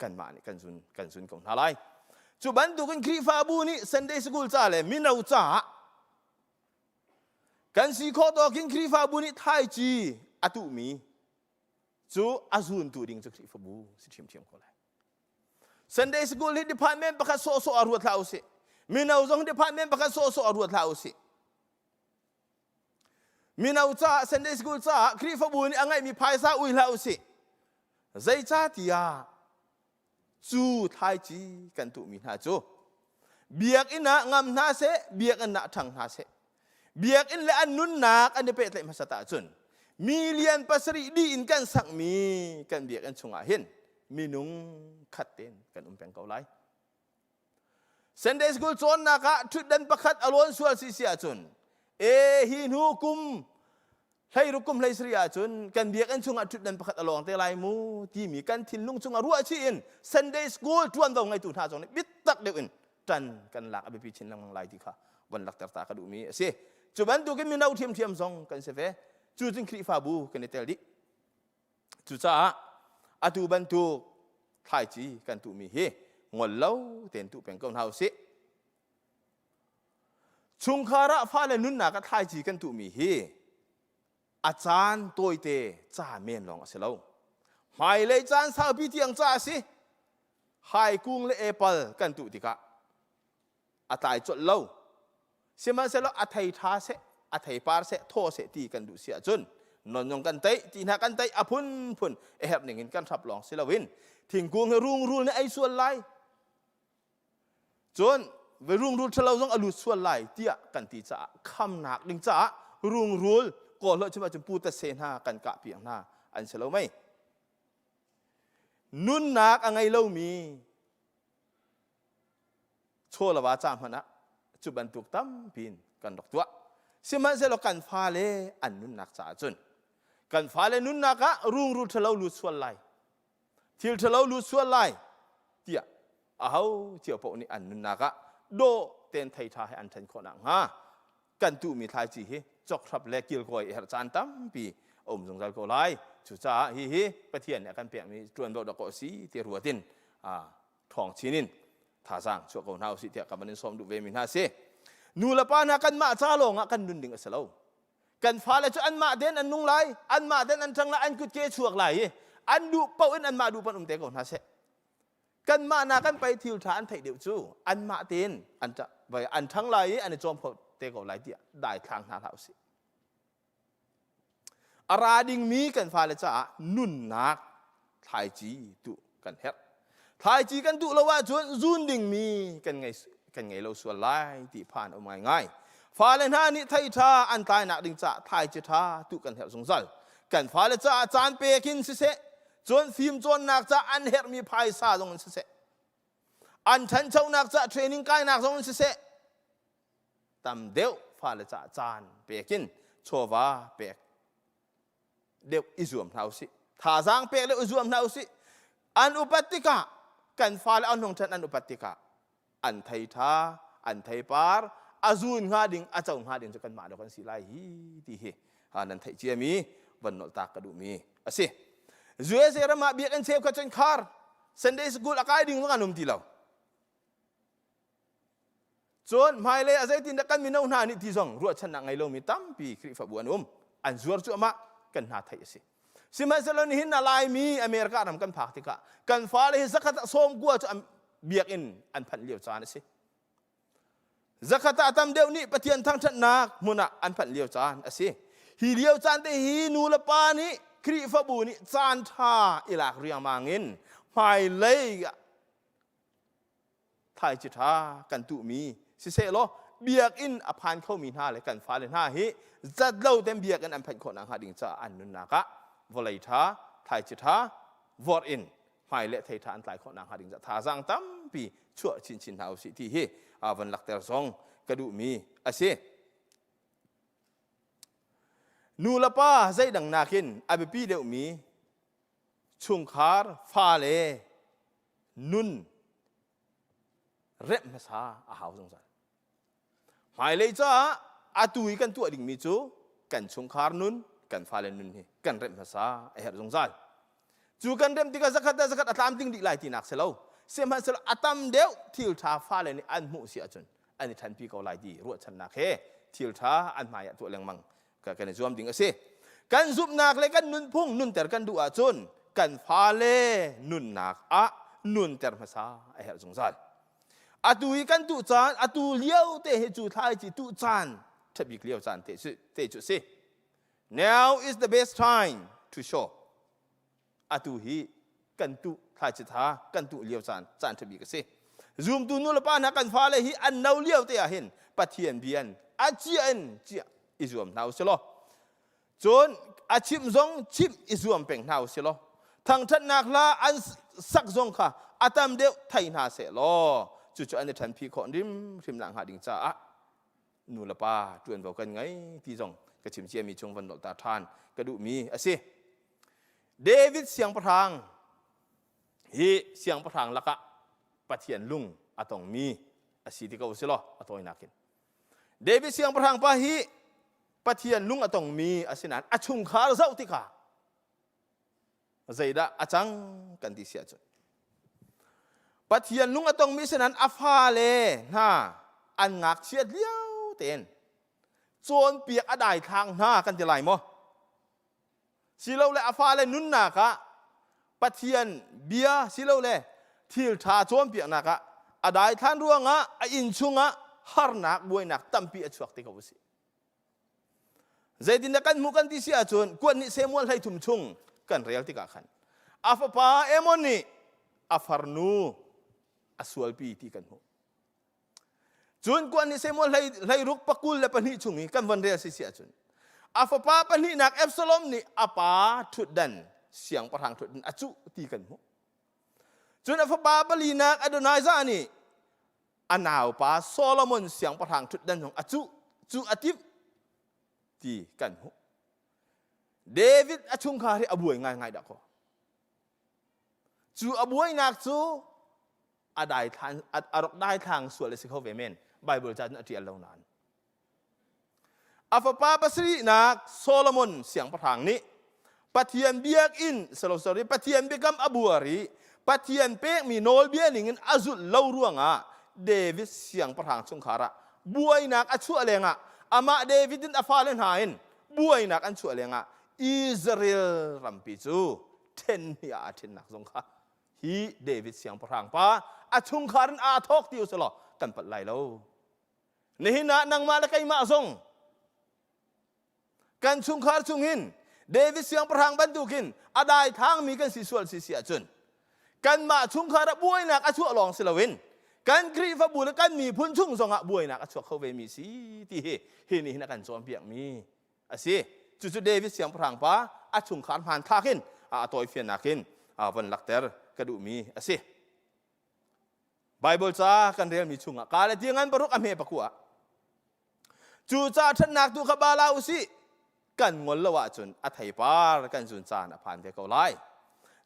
kanmah nih kan zun kan zun ko hna lai cu bantukin Khrihfabu nih Sunday School ca le mino caah Kan si khawh tawkin Khrihfabu nih thaici a tuhmi cu a zuntu ding cu Khrihfabu si ṭhiamṭhiam ko lai. Sunday School hi department pakhat sawhsawh a ruat hlah usih. Mino zong department pakhat sawhsawh a ruat hlah usih. Mino caah Sunday School caah Khrihfabu nih a ngeihmi phaisa ui hlah usih. Zeicahtiah. Cu thlaici kan tuhmi hna cu biakinn ah ngam hna seh, biakinn ah ṭhang hna seh. Biakinn le an nunnak an i pehtlaih hmasat ahcun million pasarih dih in kan sakmi kan biakinn chungah hin minung khat tein kan um peng ko lai. Sunday school cawnnak ah ṭhutdan pakhat a lawn sual si si ahcun e hi hnu kum hleiruk kum hleisarih ahcun kan biakinn chungah ṭhutdan pakhat a lawng te lai mu timi kan thinlung chungah ruah chih in Sunday school ṭuanvo ngeitu hna zong nih biatak deuh in ṭan kan lak a biapi chin lengmang lai ti kha von lakter ta ka duhmi a si. Cu bantukin mino ṭhiamṭhiam zong kan si ve. Cu cun Khrihfabu kan i tel dih. Cucaah atu bantuk thlaici kan tuhmi hi ngol lo tein tuh peng ko hna usih. Chungkhar ah fale nunnak ah thlaici kan tuhmi hi a caan tawite ca men lawng a si lo. Hmailei caan saupi tiang ca a si. Haikung le apple kan tuh tikah a tlai colh lo sihmanhsehlaw a thei ṭha seh a theipar seh thaw seh ti kan duh si ahcun nonzong kan teih ti hna kan teih a phunphun a herh ning in kan hrap lawng si loin thingkung hi rungrul nih ei sual lai cun rungrul ṭhalo zong a lut sual lai tiah kan ti caah khamnak ding caah rungrul kawl hloh chim ahcun pu tase hna kan kah piak hna an si lo mei nunnak a ngei lomi Chaw le va ca hmanh ah cu bantuk tampi in kan rak tuah. Sihmanhsehlaw kan fale an nunnak caah cun kan fale nunnak ah rungrul ṭhalo lut sual lai, thil ṭhalo lut sual lai tiah aho cio paoh nih an nunnak ah dawh tein thei ṭha he an ṭhen khawh nakhnga kan tuhmi thlaici hi cokhrap le kilkawi i herh caan tampi a um zungzal ko lai. Cucaah hihi Pathian nih a kan pekmi ṭuanvo dawh a si ti ruat in ṭhawng chin in thazaang chuah ko hna usih tiah ka van in sawm duh ve mi hna si. Nu le pa hna kanmah ca lawng ah kan nun ding a si lo. Kan fale cu anmah tein an nung lai, anmah tein an ṭang lai, an kutke chuak lai i an duh paoh in anmah duh paoh um te ko hna seh. Kanmah na kan pei thil ṭha an theih deuh cu anmah tein an an ṭhang lai i an i cawm kho te ko lai tiah daithlang hna hlah usih. A ra dingmi kan fale caah nunnak thlaici tuh kan herh. Thlaici kan tuh lo ahcun zun dingmi kan ngei, kan ngei lo sual lai ti phan a um ngaingai. Fale hna nih thei ṭha an tlainak ding caah thlaici ṭha tuh kan herh zungzal. Kan fale caah caan pek in siseh, cun fimcawnnak caah an herhmi phaisa zong in siseh, an ṭhanchonak caah training kainak zong in siseh, tam deuh fale caah caan pek in chawva pek deuh i zuam hna usih thazaang pek deuh i zuam hna usih an upat tikah kan fale an hung ṭhan an upat tikah an thei ṭha an theipar a zun hnga ding a co hnga ding cu kanmah dawh kan si lai hi ti hi nan theih ciami van nolh tak ka duhmi a si USA ram ah biakinn cheukhat cun khar Sunday school a kai ding zong an um ti lo Cun hmailei ah zeitindah kan mino hna nih ti zong ruahchannak ngei lomi tampi Khrihfabu an um. An zuar cuahmah kan hna theih a si. Sihmanhsehlaw nihin ah Laimi America ram kan phak tikah kan fale hi zakhat ah sawmkua cu an biakinn an phanh lio caan a si. Zakhat ah tam deuh nih Pathian thangṭhatnak hmun ah an phanh lio caan a si. Hi lio caan te hi nu le pa nih Khrihfabu nih caan ṭha i lak riangmang in hmailei thlaici ṭha kan tuhmi sisehlaw biakinn a phan khomi hna le kan fale hna hi zat lo ten biakinn an phanh khawh nakhnga ding caah an nunnak ah vawlei ṭha thlaici ṭha vorh in hmai le thei ṭha an tlai khawh nakhnga ding caah thazaang tampi chuah chinchin hna usih ti hi van lakter zong ka duhmi a si. Nu le pa zeidang nakin a biapi deuhmi chungkhar fale nun remh hmasa a hau zungzal. Hmailei caah atu i kan tuah dingmi cu kan chungkhar nun, kan fale nun hi kan remh hmasa a herh zungzal. Cu kan remh tikah zakhat le zakhat a tlamtling dih lai tinak si lo. Sihmanhsehlaw a tam deuh thil ṭha fale nih an hmuh si ahcun an i ṭhanpi ko lai ti ruahchannak he thil ṭha an hmai ah tuah lengmang kan i zuam ding a si. Kan zumhnak le kan nunphung nunter kan duh ahcun kan fale nunnak ah nunter hmasa a herh zungzal. Atu i kan tuh caan, atu lio te hi cu thlaici tuh caan ṭhabik lio caan te, te cu si. Now is the best time to show. Atu hi. Kan tuh thlaici tha kan tuh lio caan caan ṭha bik a si. Zumtu nu le pa hna kan fale hi an no lio te ah hin Pathian bia in a cia in cia i zuam hna u si law cun a chimh zong chimh i zuam peng hna u si law thangṭhatnak hla an sak zong kha a tam deuh thei hna seh law cucu an i ṭhanpi khawh hrimhrim nak hnga ding caah nu le pa ṭuanvo kan ngei ti zong ka chim ciami chung van nolh ta ṭhan ka duhmi a si. David siangpahrang hi siangpahrang lakah Pathian lung a tongmi a si ti ko si law a tawinak in David siangpahrang pa hi Pathian lung a tongmi a si nain a chungkhar zoh tikah zeidah a cang kan ti si ahcun Pathian lung a tongmi si nain a fale hna an ngakchiat lio tein cawnpiak a daithlang hna kan ti lai maw silole a fale nunnak ah Pathian bia silole thil ṭha cawnpiaknak ah a daithlan ruangah a inn chungah harnak buainak tampi a chuak ti ko a si. Zeitindah kan hmuh kan ti si ahcun kuat nih Samuel 13 chung kan rel tikah khan a fapa Amon nih a farnu a sualpi ti kan hmuh. Cun kuan nih Samuel 16 22 chung i kan von rel si si ahcun a fapa pahnihnak Absalom nih a pa ṭhutdan siangpahrang ṭhutdan a cuh ti kan hmuh. Cun a fapa palinak Adonijah nih a naupa Solomon siangpahrang ṭhutdan zong a cuh cu a timh ti kan hmuh. David a chungkhar hi a buai ngaingai dah kaw. Cu a buainak cu a daithlan a rak daithlang sual a si kho ve men Bible ca cun a ṭial lo nain a fapa pasarihnak Solomon siangpahrang nih Pathian biakinn sorry Pathian biakam a buar i Pathian pekmi nawlbia ningin a zulh lo ruangah David siangpahrang chungkhar ah buainak a chuah lengah amah David in a fale hna in buainak an chuah lengah Israel rampi cu ṭhen hnih ah aa ṭhennak zong kha hi David siangpahrang pa a chungkhar in aa thawk ti usih law kan palh lai lo. Nihin ah nangmah le keimah zong kan chungkhar chungin David siangpahrang bantukin a daithangmi kan si sual si si ahcun kanmah chungkhar ah buainak a chuah lawng si loin kan Khrihfabu le kan miphun chung zongah buainak a chuak kho ve mi si ti hi hi nih hin a kan cawnpiakmi a si. Cucu David siangpahrang pa a chungkhar hmanthlak in a tawifiannak in von lakter ka duhmi a si. Bible ca kan relmi chungah ka le tiangan paruk a hme pakua. Cu ca ṭhatnak tu kha ba la usih kan ngol lo ahcun a theipar kan zun caan a phan ve ko lai.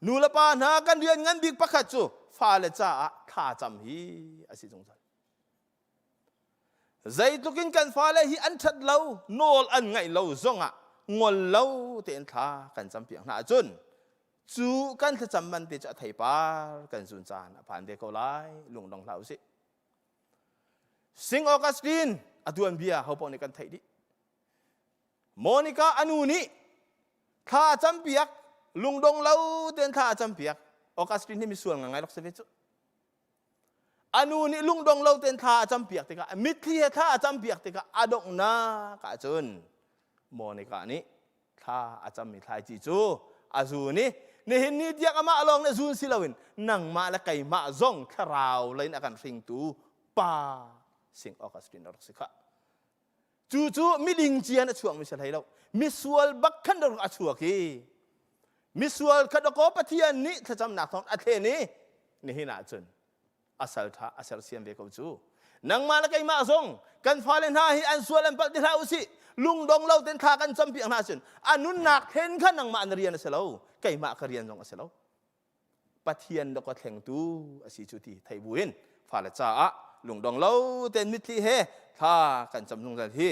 Nu le pa hna kan rian ngan bik pakhat cu fale caah thlacam hi a si zungzal. Zeitluk in kan fale hi an ṭhat lo, nawl an ngaih lo zongah ngol lo tein thla kan campiak hna ahcun cu kan thlacam man te cu a theipar kan zun caan a phan ve ko lai lungdong hlah usih. Sing Augustine a tuanbia ho paoh nih kan theih dih. Monica a nu nih thla a campiak lungdong lo tein thla a campiak Augustine hi misual ngangai rak si ve cu. A nu nih lungdong lo tein thla a campiak tikah mitthli he thla a campiak tikah a donghnak ahcun Monica nih thla a cammi thlaici cu a zun i nihin ni tiang amah lawng nih zun si loin nangmah le keimah zong thlarau lei in a kan hringtu pa Sing Augustine a rak si khah. Cu cu miding cian a chuakmi si hlei lo. Misual bak khan rak a chuak i misual kha dakaw Pathian nih thlacamnak thawng a thlen i nihin ah cun a sal ṭha a sersiam ve ko cu. Nangmah le keimah zong kan fale hna hi an sual an palh ti hlah usih lungdong lo ten thla kan campiak hna cun a nunnak thlen kha nangmah na rian a si lo keimah ka rian zong a si lo Pathian dawk a thlengtu a si cu ti theih buin fale caah lungdong lo tein mitthli he thla kan cam zungzal hi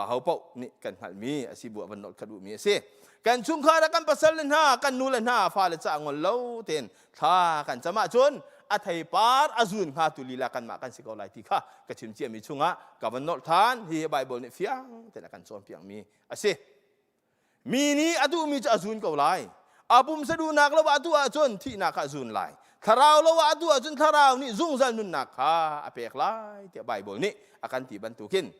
ho paoh nih kan hngalhmi a si bu ah van nolh kha duhmi a si. Kan chungkhar ah kan pasal le hna, kan nu le hna fale caah ngol lo tein thla kan cam ahcun a theipar a zun hnga tu lila kanmah kan si ko lai ti kha ka chim ciami chungah ka van nolh than hi Bible nih fiang tein a kan cawnpiakmi a si. Mi nih a duhmi cu a zun ko lai. A pumsa duhnak lo ah a duh ahcun thihnak kha a zun lai. Thlarau lo ah a duh ahcun thlarau nih zungzal nunnak kha a pek lai tiah Baibal nih a kan ti bantukin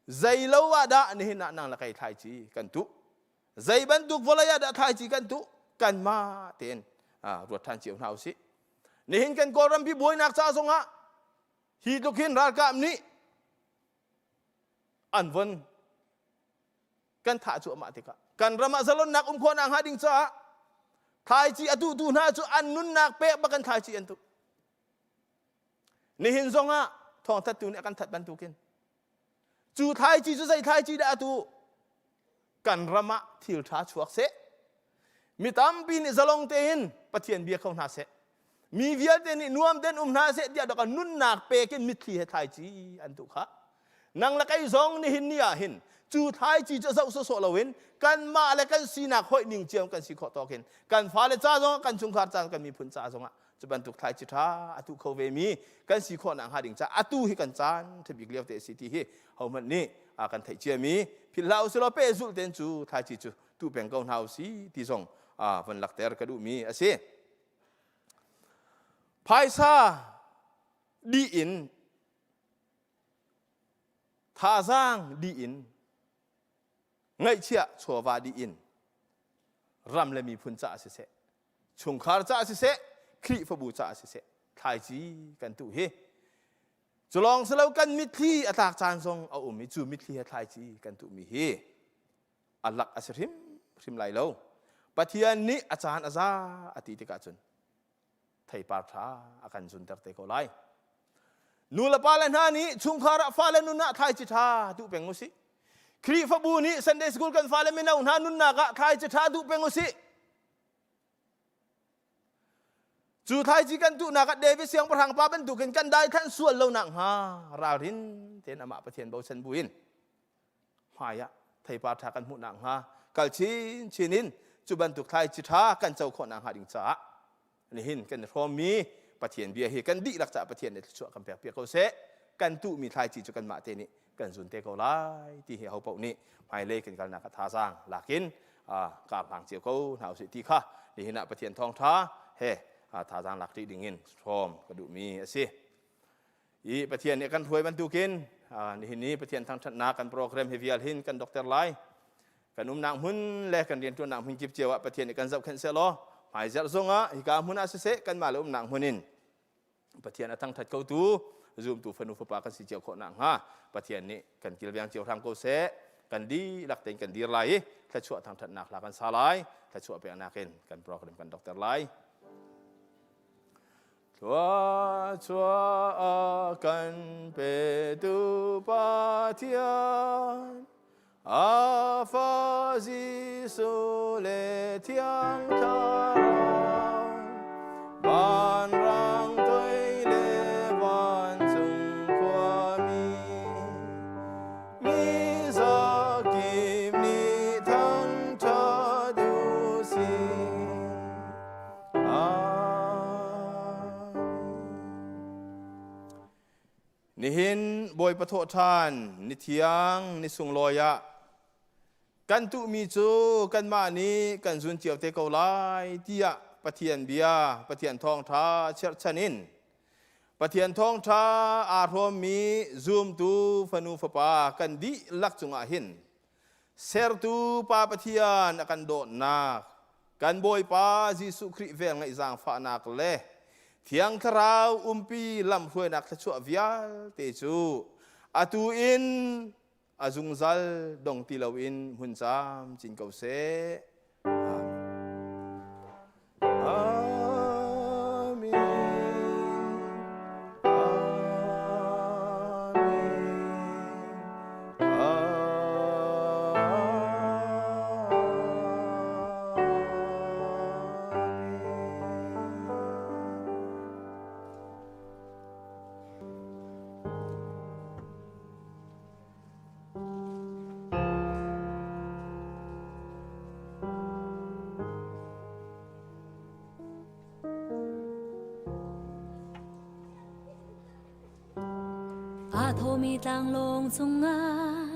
zei lo ah dah nihin ah nang le kei thlaici kan tuh zei bantuk vawlei ah dah thlaici kan tuh kanmah tein. Ruat ṭhan cio hna usih. Nihin kan Kawlram pi buainak ca zongah hi tluk hin ralkap nih an von kan thah cuahmah tikah kan ram ah zalonnak um khawh nakhnga ding caah thlaici a tuhtu hna cu an nunnak pek bak in thlaici an tuh. Nihin zongah thawngthattu nih a kan that bantukin cu thlaici cu zei thlaici dah a tuh? Kan ram ah thil ṭha chuak seh. Mi tampi nih zalong tein Pathian bia kho hna seh. Mi vialte nih nuam tein um hna seh tiah dok nunnak pek in mitthli he thlaici an tuh kha. Nang le kei zong nihin ni ah hin cu thlaici cu zoh sawsawh loin kanmah le kan sinak hoih ning cio kan si khawh tawk in kan fale ca zongah kan chungkhar ca kan miphun ca zongah cu bantuk thlaici ṭha a tuh kho ve mi kan si khawh nak hnga ding ca atu hi kan caan ṭhabik lio te a si ti hi hohmanh nih a kan theih cia mi philh hlah usih pehzulh ten cu thlaici cu tuh peng ko hna usih ti zong von lakter ka duh mi a si. Phaisa dih in thazaang dih in ngaihchiah chawva dih in ram le miphun caah siseh chungkhar caah siseh Khrihfabu caah siseh thlaici kan tuh hi cu lawng si lo kan mitthli a tlak caan zong a um i cu mitthli he thlaici kan tuhmi hi a lak a si hrim hrim lai lo. Pathian nih a caan a za a ti tikah cun theipar ṭha a kan zunter te ko lai. Nu le pa le hna nih chungkhar ah fale nun ah thlaici ṭha duh peng usih. Khrihfabu nih Sunday school kan fale mino hna nunnak ah thlaici ṭha duh peng usih. Cu thlaici kan tuhnak ah David siangpahrang pa bantukin kan daithlan sual lo nak hnga ralrin tein amah Pathian bochan buin hmai ah theipar ṭha kan hmuh nakhnga kal chinchin in cu bantuk thlaici ṭha kan co khawh nakhnga ding caah nihin kan i hrawmmi Pathian bia hi kan dihlak caah Pathian nih thluachuah kan pek piak ko seh. Kan tuhmi thlaici cu kanmah te nih kan zun te ko lai ti hi ho paoh nih hmailei kan kalnak ah thazaang lakin kar hlang cio ko hna usih ti kha nihin ah Pathian thawngṭha he thazaang lak rih dingin hrawm ka duhmi a si. I Pathian nih kan hruai bantukin nihin ni Pathian thangṭhatnak kan program hi vial hin kan dokter lai. Kan umnak hmun le kan rianṭuannak hmun kip cio ah Pathian nih kan zohkhenh sehlaw hmaizarh zongah hika hmun ah siseh kanmah le umnak hmun in Pathian a thangṭhat khotu zumtu fanu fapa kan si cio khawh nakhnga Pathian nih kan kilveng cio hram ko seh. Kan dihlak tein kan dir lai i thluachuah thangṭhatnak hla kan sa lai. Thluachuah peknak in kan program kan dokter lai. Thluachuah a kan petu Pathian, a fa Jesuh le Thiang Thlarau, vanrang toi le vancung khuami, mi zakip nih thangṭhat u sih. Nihin Bawipa thawhṭhan ni thiang ni sunglawi ah kan tuhmi cu kanmah nih kan zun cio te ko lai tiah Pathian bia Pathian thawngṭha cherhchan in Pathian thawngṭha aa hrawmmi zumtu fanu fapa kan dihlak cungah hin Sertu Pa Pathian a kan dawtnak, kan Bawipa Jesuh Khrih velngeih zaangfahnak le Thiang Thlarau umpi lamhruainak thluachuah vialte cu atu in a zungzal dong ti loin hmun camcin ko seh. Amen. Amen. Aa thomi tlanglawng cungah.